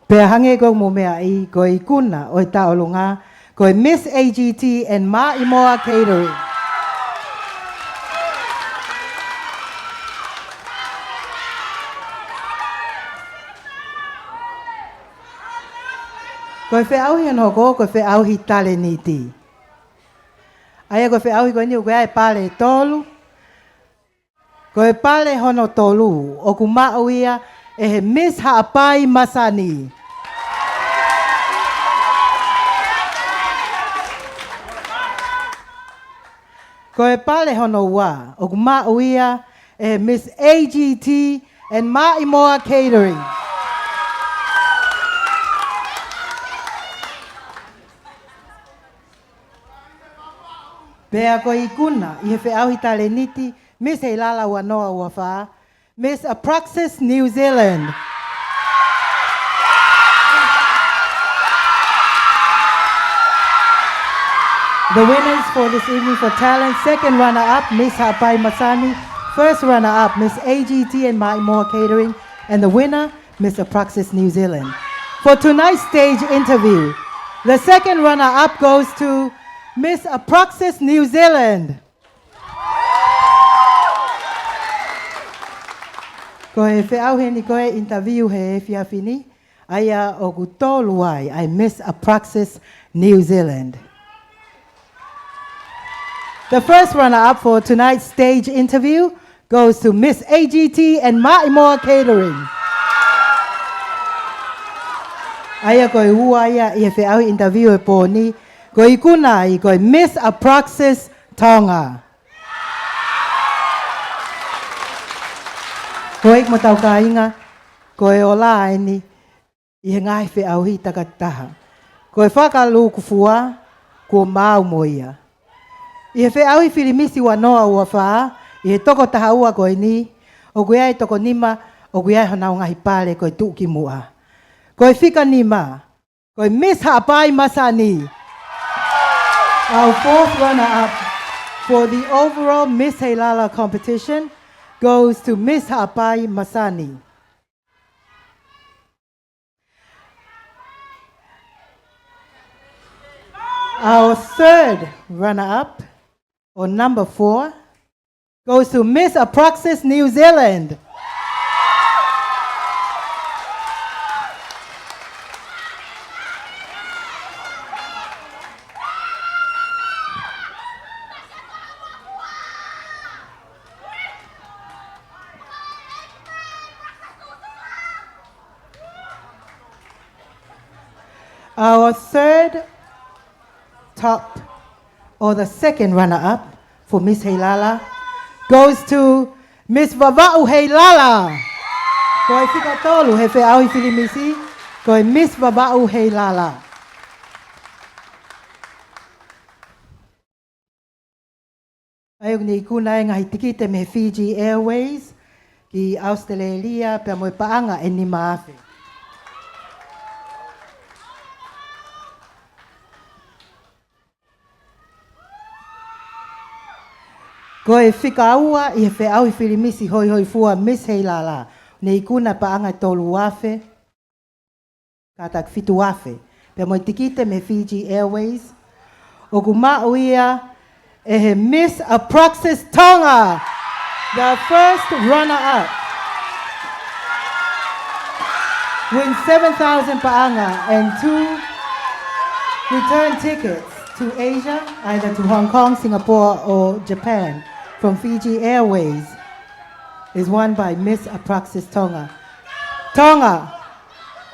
Pea hangē ko ʻeku meaʻi, ko e ikuna ʻo e tauʻolunga, ko e Miss A G T and Maʻimoa Catering. Ko e feʻauhi hono hoko, ko e feʻauhi taleniti. ʻA ia ko e feʻauhi ko eni ʻoku ʻi ai e pale ʻe tolu. Ko e pale hono tolu, ʻoku maʻu ia ʻe he Miss Haʻapai Masani. Ko e pale hono ua, ʻoku maʻu ia ʻe he Miss A G T and Maʻimoa Catering. Pea ko e ikuna ʻi he feʻauhi taleniti, Miss Heilala ua noa ua fā, Miss Apraxis New Zealand. The winners for this evening for talent, second runner-up, Miss Haʻapai Masani, first runner-up, Miss A G T and Maʻimoa Catering, and the winner, Miss Apraxis New Zealand. For tonight's stage interview, the second runner-up goes to Miss Apraxis New Zealand. Ko e feʻauhi eni ko e interview he efiafi ni, ʻa ia ʻoku tolu ai ʻa e Miss Apraxis New Zealand. The first runner-up for tonight's stage interview goes to Miss A G T and Maʻimoa Catering. ʻA ia ko e ua ia ʻi he feʻauhi interview e pō ni, ko e ikuna ai ko e Miss Apraxis Tonga. Houʻeiki mo hotau kāinga, ko e ola eni ʻi he ngaahi feʻauhi takitaha. Ko e fakalūkufua, kuo maau mo ia. ʻI he feʻauhi fili Miss ua noa ua fā, ʻi he toko taha ua ko eni, ʻoku ʻi ai e toko nima, ʻoku ʻi ai honau ngaahi pale ko e tuʻukimuʻa. Ko e fika nima, ko e Miss Haʻapai Masani. Our fourth runner-up for the overall Miss Heilala competition goes to Miss Haʻapai Masani. Our third runner-up, or number four, goes to Miss Apraxis New Zealand. Our third top, or the second runner-up for Miss Heilala, goes to Miss Vavaʻu Heilala. Ko e fika tolu he feʻauhi fili Miss, ko e Miss Vavaʻu Heilala. ʻA ia ʻoku ne ikuna e ngaahi tikite mei he Fiji Airways ki ʻAositelēlia pea mo e paʻanga ʻe nima afe. Ko e fika ua ʻi he feʻauhi fili Miss hoihoifua Miss Heilala, ne ikuna paʻanga ʻe tolu afe, kātaki fitu afe. Pea mo e tikite mei he Fiji Airways, ʻoku maʻu ia ʻe he Miss Apraxis Tonga, the first runner-up. Win seven thousand paʻanga and two return tickets to Asia, either to Hong Kong, Singapore, or Japan, from Fiji Airways, is won by Miss Apraxis Tonga. Tonga,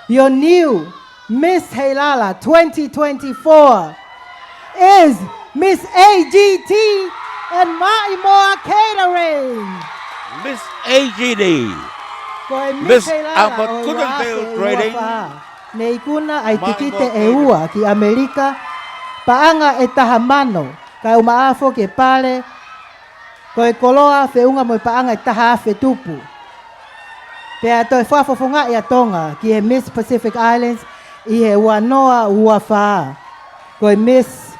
your new Miss Heilala twenty twenty-four is Miss A G T and Maʻimoa Catering. Miss A G T. Ko e Miss Miss Heilala Albert ʻo e Guggenville ua afe ua fā. Trading. Ne ikuna ʻa e tikite ʻe ua ki ʻAmelika, paʻanga ʻe taha mano, kae ʻumaʻā foki e pale, ko e koloa feʻunga mo e paʻanga ʻe taha afe tupu. Pea toe fakafofongaʻi ʻa Tonga ki he Miss Pacific Islands ʻi he ua noa ua fā. Ko e Miss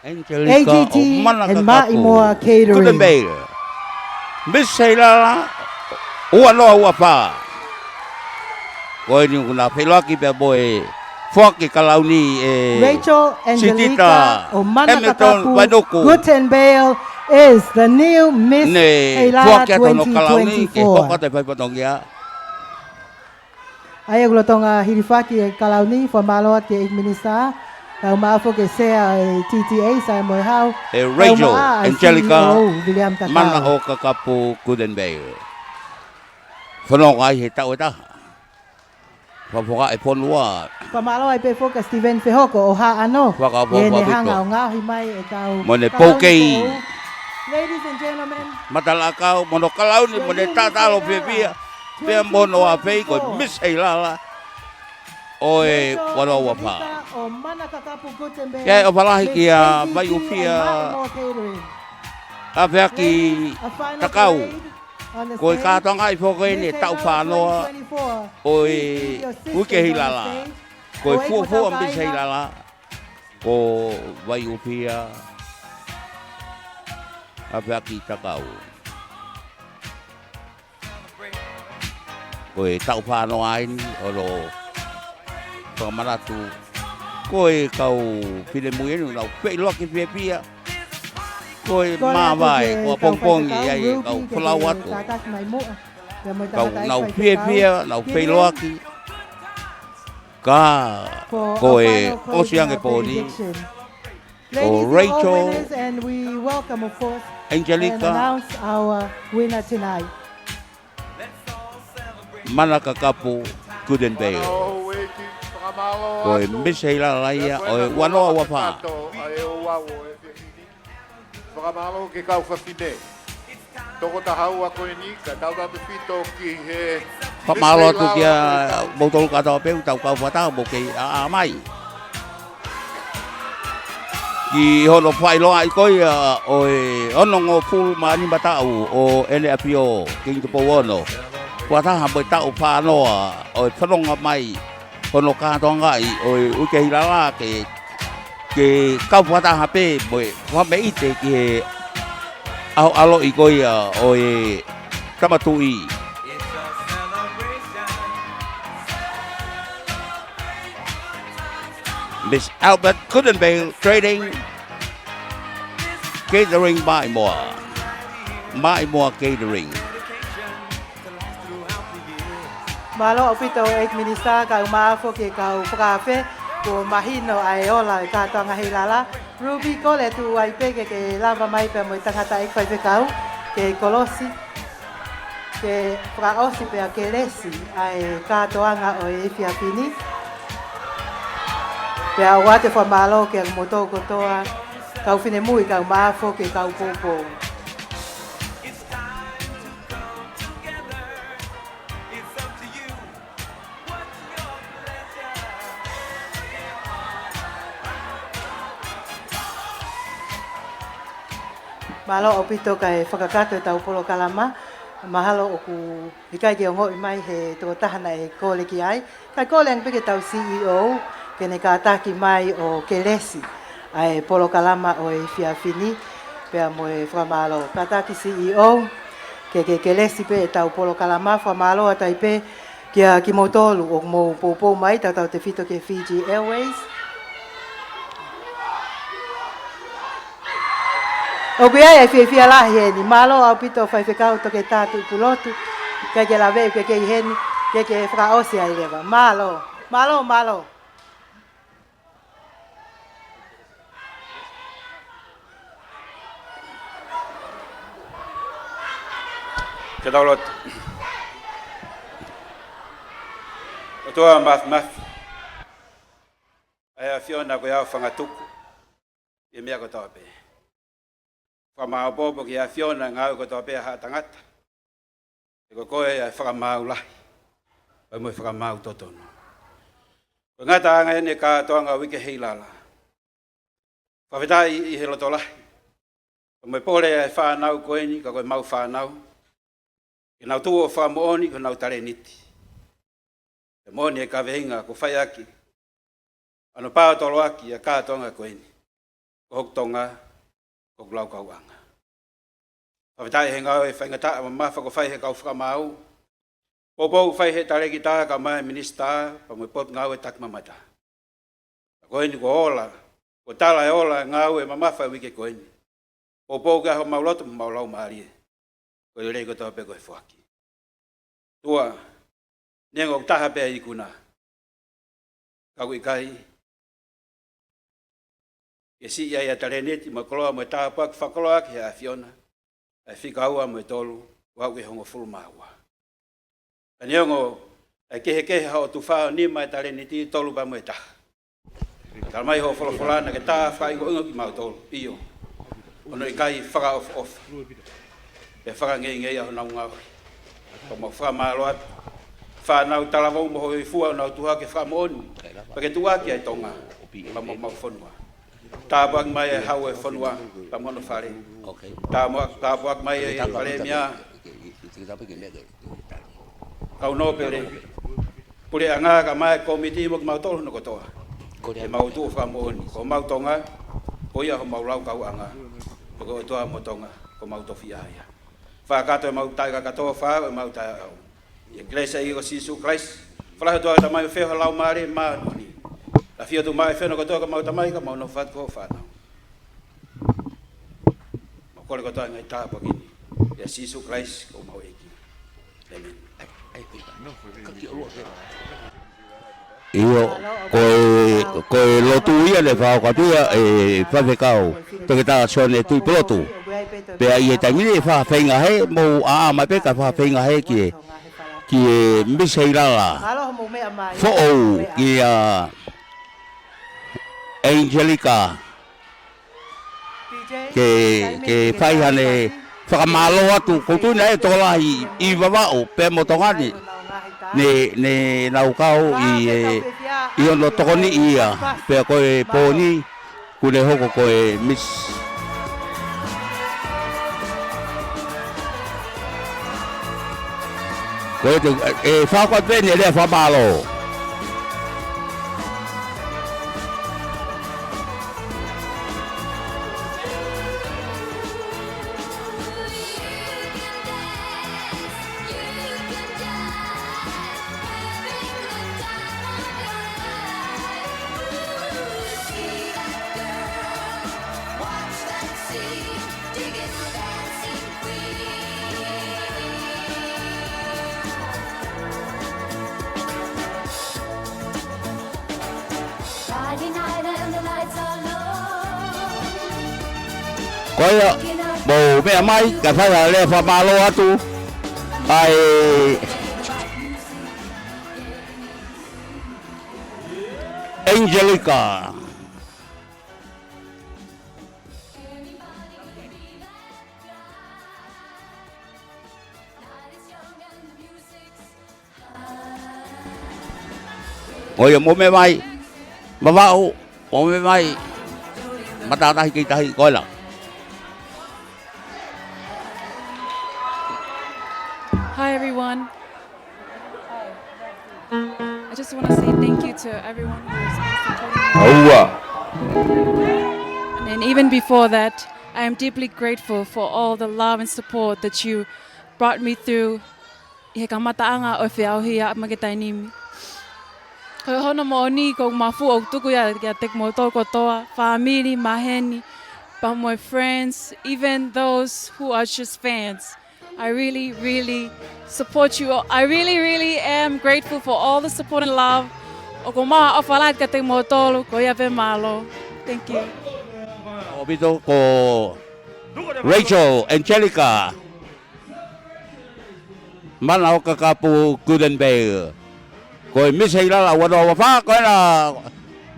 Angelica A G T ʻo Manakakapu, and Maʻimoa Catering. Guttenbeil. Miss Heilala, ua noa ua fā. Ko eni ʻoku na feʻiloaki pea mo e foaki kalauni ʻe Rachel Angelica Sitita ʻo Mana Hamilton Kakapu Vainuku. Guttenbeil is the new Miss Heilala twenty twenty-four. Ne foaki atu hono kalauni ke hoko atu e fai fatongia. ʻA ia ʻoku lolotonga hilifaki e kalauni, fakamālō atu ki he ʻEiki Minisitā, kae ʻumaʻā foki e Sea e T T A, Saia Moehau, ʻe Rachel Angelica Mana ʻo Kakapu Guttenbeil. Fanongo ai he taʻu ʻe taha. Fakafofonga e fonua. Fakamālō ai pē foki kia Steven Fehoko ʻo Haʻano. Fakafofonga ʻene hanga ʻo ngaohi mai e tau mo ne kalauni poukei. Ladies and gentlemen, Matalakau, mo hono kalauni, mo ne tatalo fiefia. Pea mo hono ʻafei ko e Miss Heilala ʻo e ua noa ua fā. Ke ʻofa lahi kia Vaiʻufia ʻAfeaki Takau. Ko e kātoanga ʻi foko eni e taʻu fānoa ʻo e Uike Heilala. Ko e fuofua Miss Heilala ko Vaiʻufia ʻAfeaki Takau. Ko e taʻu fānoa eni ʻo e fakamanatu. Ko e kau finemui eni ʻoku nau feʻiloaki fiefia. Ko e māvae, ko e pongipongi ai e kau folau atu. Kau nau fiefia, nau feʻiloaki. Ka ko e ʻosi ange pō ni. Ko Rachel Angelica Mana Kakapu Guttenbeil. Ko e Misi Heilala ia ʻo e ua noa ua fā. Fakamālō ki he kau fafine. Toko taha ua ko eni, ka tau tautefito ki he Fakamālō atu kia moutolu kātoa pē ʻoku tau kau fakataha mo kei ʻaʻa mai ki hono fakaʻiloa ʻi ko ia ʻo e onongofulu mā nima taʻu ʻo ʻEne ʻAfio Kingi Tupou Ono. Fakataha mo e taʻu fā noa ʻo e fononga mai hono kātoangaʻi ʻo e Uike Heilala ke, ke kau fakataha pē mo e fakameʻite ki he ʻaho ʻaloʻi ko ia ʻo e Tama Tuʻi. Miss Albert Kudenbeil Trading Catering Maimoa. Maimoa Catering. Mālō ʻaupito ʻEiki Minisitā, kae ʻumaʻā foki e kau fakaafe, kuo mahino ʻa e ola e kātoanga Heilala. Ruby, kole atu ai pē ke ke lava mai pea mo e tangataʻeiki faifekau ke kolosi, ke fakaʻosi pea kelesi ʻa e kātoanga ʻo e efiafi ni. Pea ʻoatu e fakamālō kiate kimoutolu kotoa, kau finemui, kae ʻumaʻā foki e kau poupou. Mālō ʻaupito kae fakakakato ʻetau polokalama. Mahalo ʻoku ʻikai ke ongoʻi mai he tokotaha naʻe kole ki ai. Kae kole ange pē ki heʻetau C E O ke ne kātaki mai ʻo kelesi ʻa e polokalama ʻo e efiafi ni, pea mo e fakamālō. Kātaki C E O ke ke kelesi pē ʻetau polokalama. Fakamālō atu ai pē kia kimoutolu ʻoku mou poupou mai, tautautefito ki he Fiji Airways. ʻOku ʻi ai e fiefia lahi heni. Mālō ʻaupito Faifekau Toketā Tuʻipulotu, ʻikai ke lave, ʻoku ke kei heni ke ke fakaʻosi ai leva. Mālō, mālō, mālō. Ke tau lotu. ʻOtua Māfimafi, ʻa e ʻAfiona ko e ʻAfangatuku ʻi he meʻa kotoa pē. Fakamāopoopo ki he ʻAfiona e ngāue kotoa pē ʻa haʻa tangata. He ko koe ʻa e fakamaau lahi pea mo e fakamaau totonu. Ko e ngataʻanga eni e kātoanga Uike Heilala. Fakafetaʻi ʻi he loto lahi pea mo e pole ʻa e fānau ko eni, ka ko e mau fānau, ke nau tuʻu ʻo fakamoʻoni ki honau talēniti. Ke moʻoni e kaveinga kuo fai ʻaki, ʻa hono paotoloaki ʻa e kātoanga ko eni. Ko hoku Tonga, ko hoku laukauʻanga. Fakafetaʻi he ngāue faingataʻa mamafa kuo fai he kau fakamaau. Poupou kuo fai he talēkita kae ʻumaʻā e minisitā pea mo e Potungāue Takimamata. Ka ko eni kuo ola, kuo tala e ola e ngāue mamafa e uike ko eni. Poupou ki ai homau loto mo homau laumālie. Ko e lelei kotoa pē ko e foaki. ʻOtua, neongo ʻoku taha pē ʻa e ikuna, ka ʻoku ʻikai ke siʻi ai ʻa e talēniti mo e koloa mo e tāpuaki fakakoloa ki he ʻAfiona, ʻa e fika ua mo e tolu, ʻo aʻu ki he hongofulu mā ua. Ka neongo ʻa e kehekehe haʻo tufa ʻo nima e talēniti, tolu pea mo e taha, tala mai hoʻo folofola naʻa ke tā fakaʻingoʻingo kimautolu, ʻio, ʻo ne ʻikai fakaʻofoʻofa pe fakangeingei ʻa honau ngaohi. Ka mau fakamālō atu, fānau talavou mo hōifua ʻo nau tuha ke fakamoʻoni pea ke tuʻuaki ʻa e Tonga pea mo homau fonua. Tāpuaki mai e hau e fonua pea mo hono fale. Tāmo-, tāpuaki mai e palēmia, kau nōpele, puleʻanga kae ʻumaʻā e kōmiti mo kimautolu hono kotoa. Ke mau tuʻu fakamoʻoni ko homau Tonga ko ia homau laukauʻanga, pea ko e ʻOtua mo Tonga ko homau tofiʻa ia. Fakakakato ʻemau taʻekakato, fai ʻemau taʻeʻaonga ʻi he kelesi ʻa e ʻEiki ko Sīsū Kalaisi. Fakalahi ʻOtua Tamai, feohi ho Laumālie Māʻoniʻoni. Lafia atu mai e feohi kotoa ko homau Tamai, ka mau nofo atu ko hoʻo fānau. Mau kole kotoa e ngaahi tāpuaki ni ʻia Sīsū Kalaisi ko homau ʻEiki. ʻĒmeni. ʻIo, ko e, ko e lotu ia naʻe fakahoko atu ia ʻe Faifekau Toketā Sione Tuʻipulotu. Pea ʻi he taimi ni ʻe fakafeinga hē, mou ʻaʻa mai pē kae fakafeinga hē ki he ki he Miss Heilala. Foʻou kia Angelica. Ke, ke fai haʻane fakamālō atu, ʻoku ou tui naʻe tokolahi ʻi Vavaʻu pea mo Tonga ni. Ne, ne nau kau ʻi he, ʻi hono tokoniʻi ia, pea ko e pō ni, kuo ne hoko ko e Miss. Ko e te, ʻe fakakau pē ʻene lea fakamālō. Ko ia, mou meʻa mai, kae fai ha lea fakamālō atu. ʻAi, Angelica. Ko ia, mou meʻa mai. Vavaʻu, mou meʻa mai. Matātahi kei tahi, ko ena. Hi, everyone. I just wanna say thank you to everyone who is supporting me. ʻOua. And even before that, I am deeply grateful for all the love and support that you brought me through ʻi he kamataʻanga ʻo e feʻauhi ʻa Maketainimi. Ko hono moʻoni ko e mafu ʻoku tuku ia kiate kimoutolu kotoa, fāmili, maheni, pea mo e friends, even those who are just fans. I really, really support you all. I really, really am grateful for all the support and love. ʻOku ou maʻu ha ʻofa lahi kiate kimoutolu, ko ia pē, mālō. Thank you. ʻOpito ko Rachel Angelica. Mana ʻo Kakapu Golden Bay. Ko e Miss Heilala ua noa ua fā, ko ena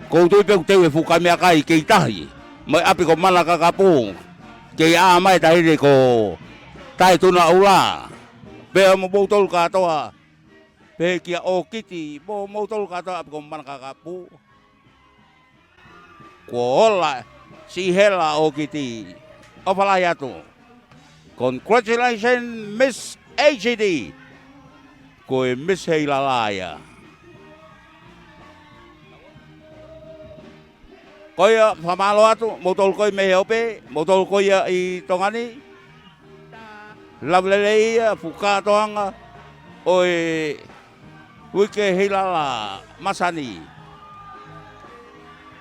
ʻoku ou tui pē ʻoku teu e fuʻu kameakai kei tahi. Mo e ʻapi ko Mana Kakapu. Kei ʻā mai tahi ni ko Taetuna ʻUla. Pea mo moutolu kātoa. Pehē kia ʻOkiti, mo moutolu kātoa ʻapi ko Mana Kakapu. Kuo ola, Sihela ʻOkiti. ʻOfa lahi atu. Congratulations, Miss H D. Ko e Miss Heilala ia. Ko ia, fakamālō atu, moutolu ko ia mei he ope, moutolu ko ia ʻi Tonga ni. Lava lelei ia, fuʻu kātoanga ʻo e uike Heilala masani.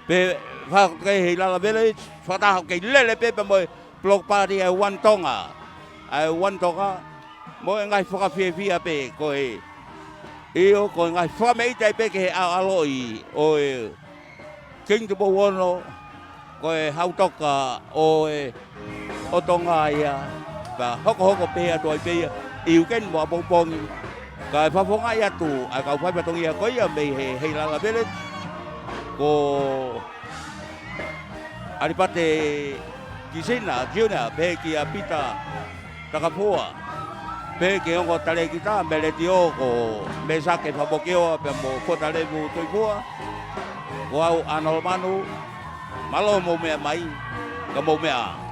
Pea fakataha ki he Heilala Village, fakataha kei lele pē pea mo e block party ʻa e One Tonga. ʻA e One Tonga, mo e ngaahi fakafiefia pē ko e. ʻIo, ko e ngaahi fakameʻite pē ki he ʻaloʻaloʻi ʻo e Kingi Tupou Ono, ko e Hautoka ʻo e, ʻo Tonga ia, pea hokohoko pē atu ai pē ia ʻi he uike ni mo ʻapongipongi. Kae fakafofongaʻi atu ʻa e kau faifatongia ko ia mei he Heilala Village, ko ʻAlipate Kisina Junior, pehē kia Pita Takafua. Pehē ki he ongo talēkita mei he letiō ko Mesake Fabokioa pea mo Fotalevu Tuifua. Ko au ʻAnolo Manu, mālō mou meʻa mai, ka mou meʻa ā.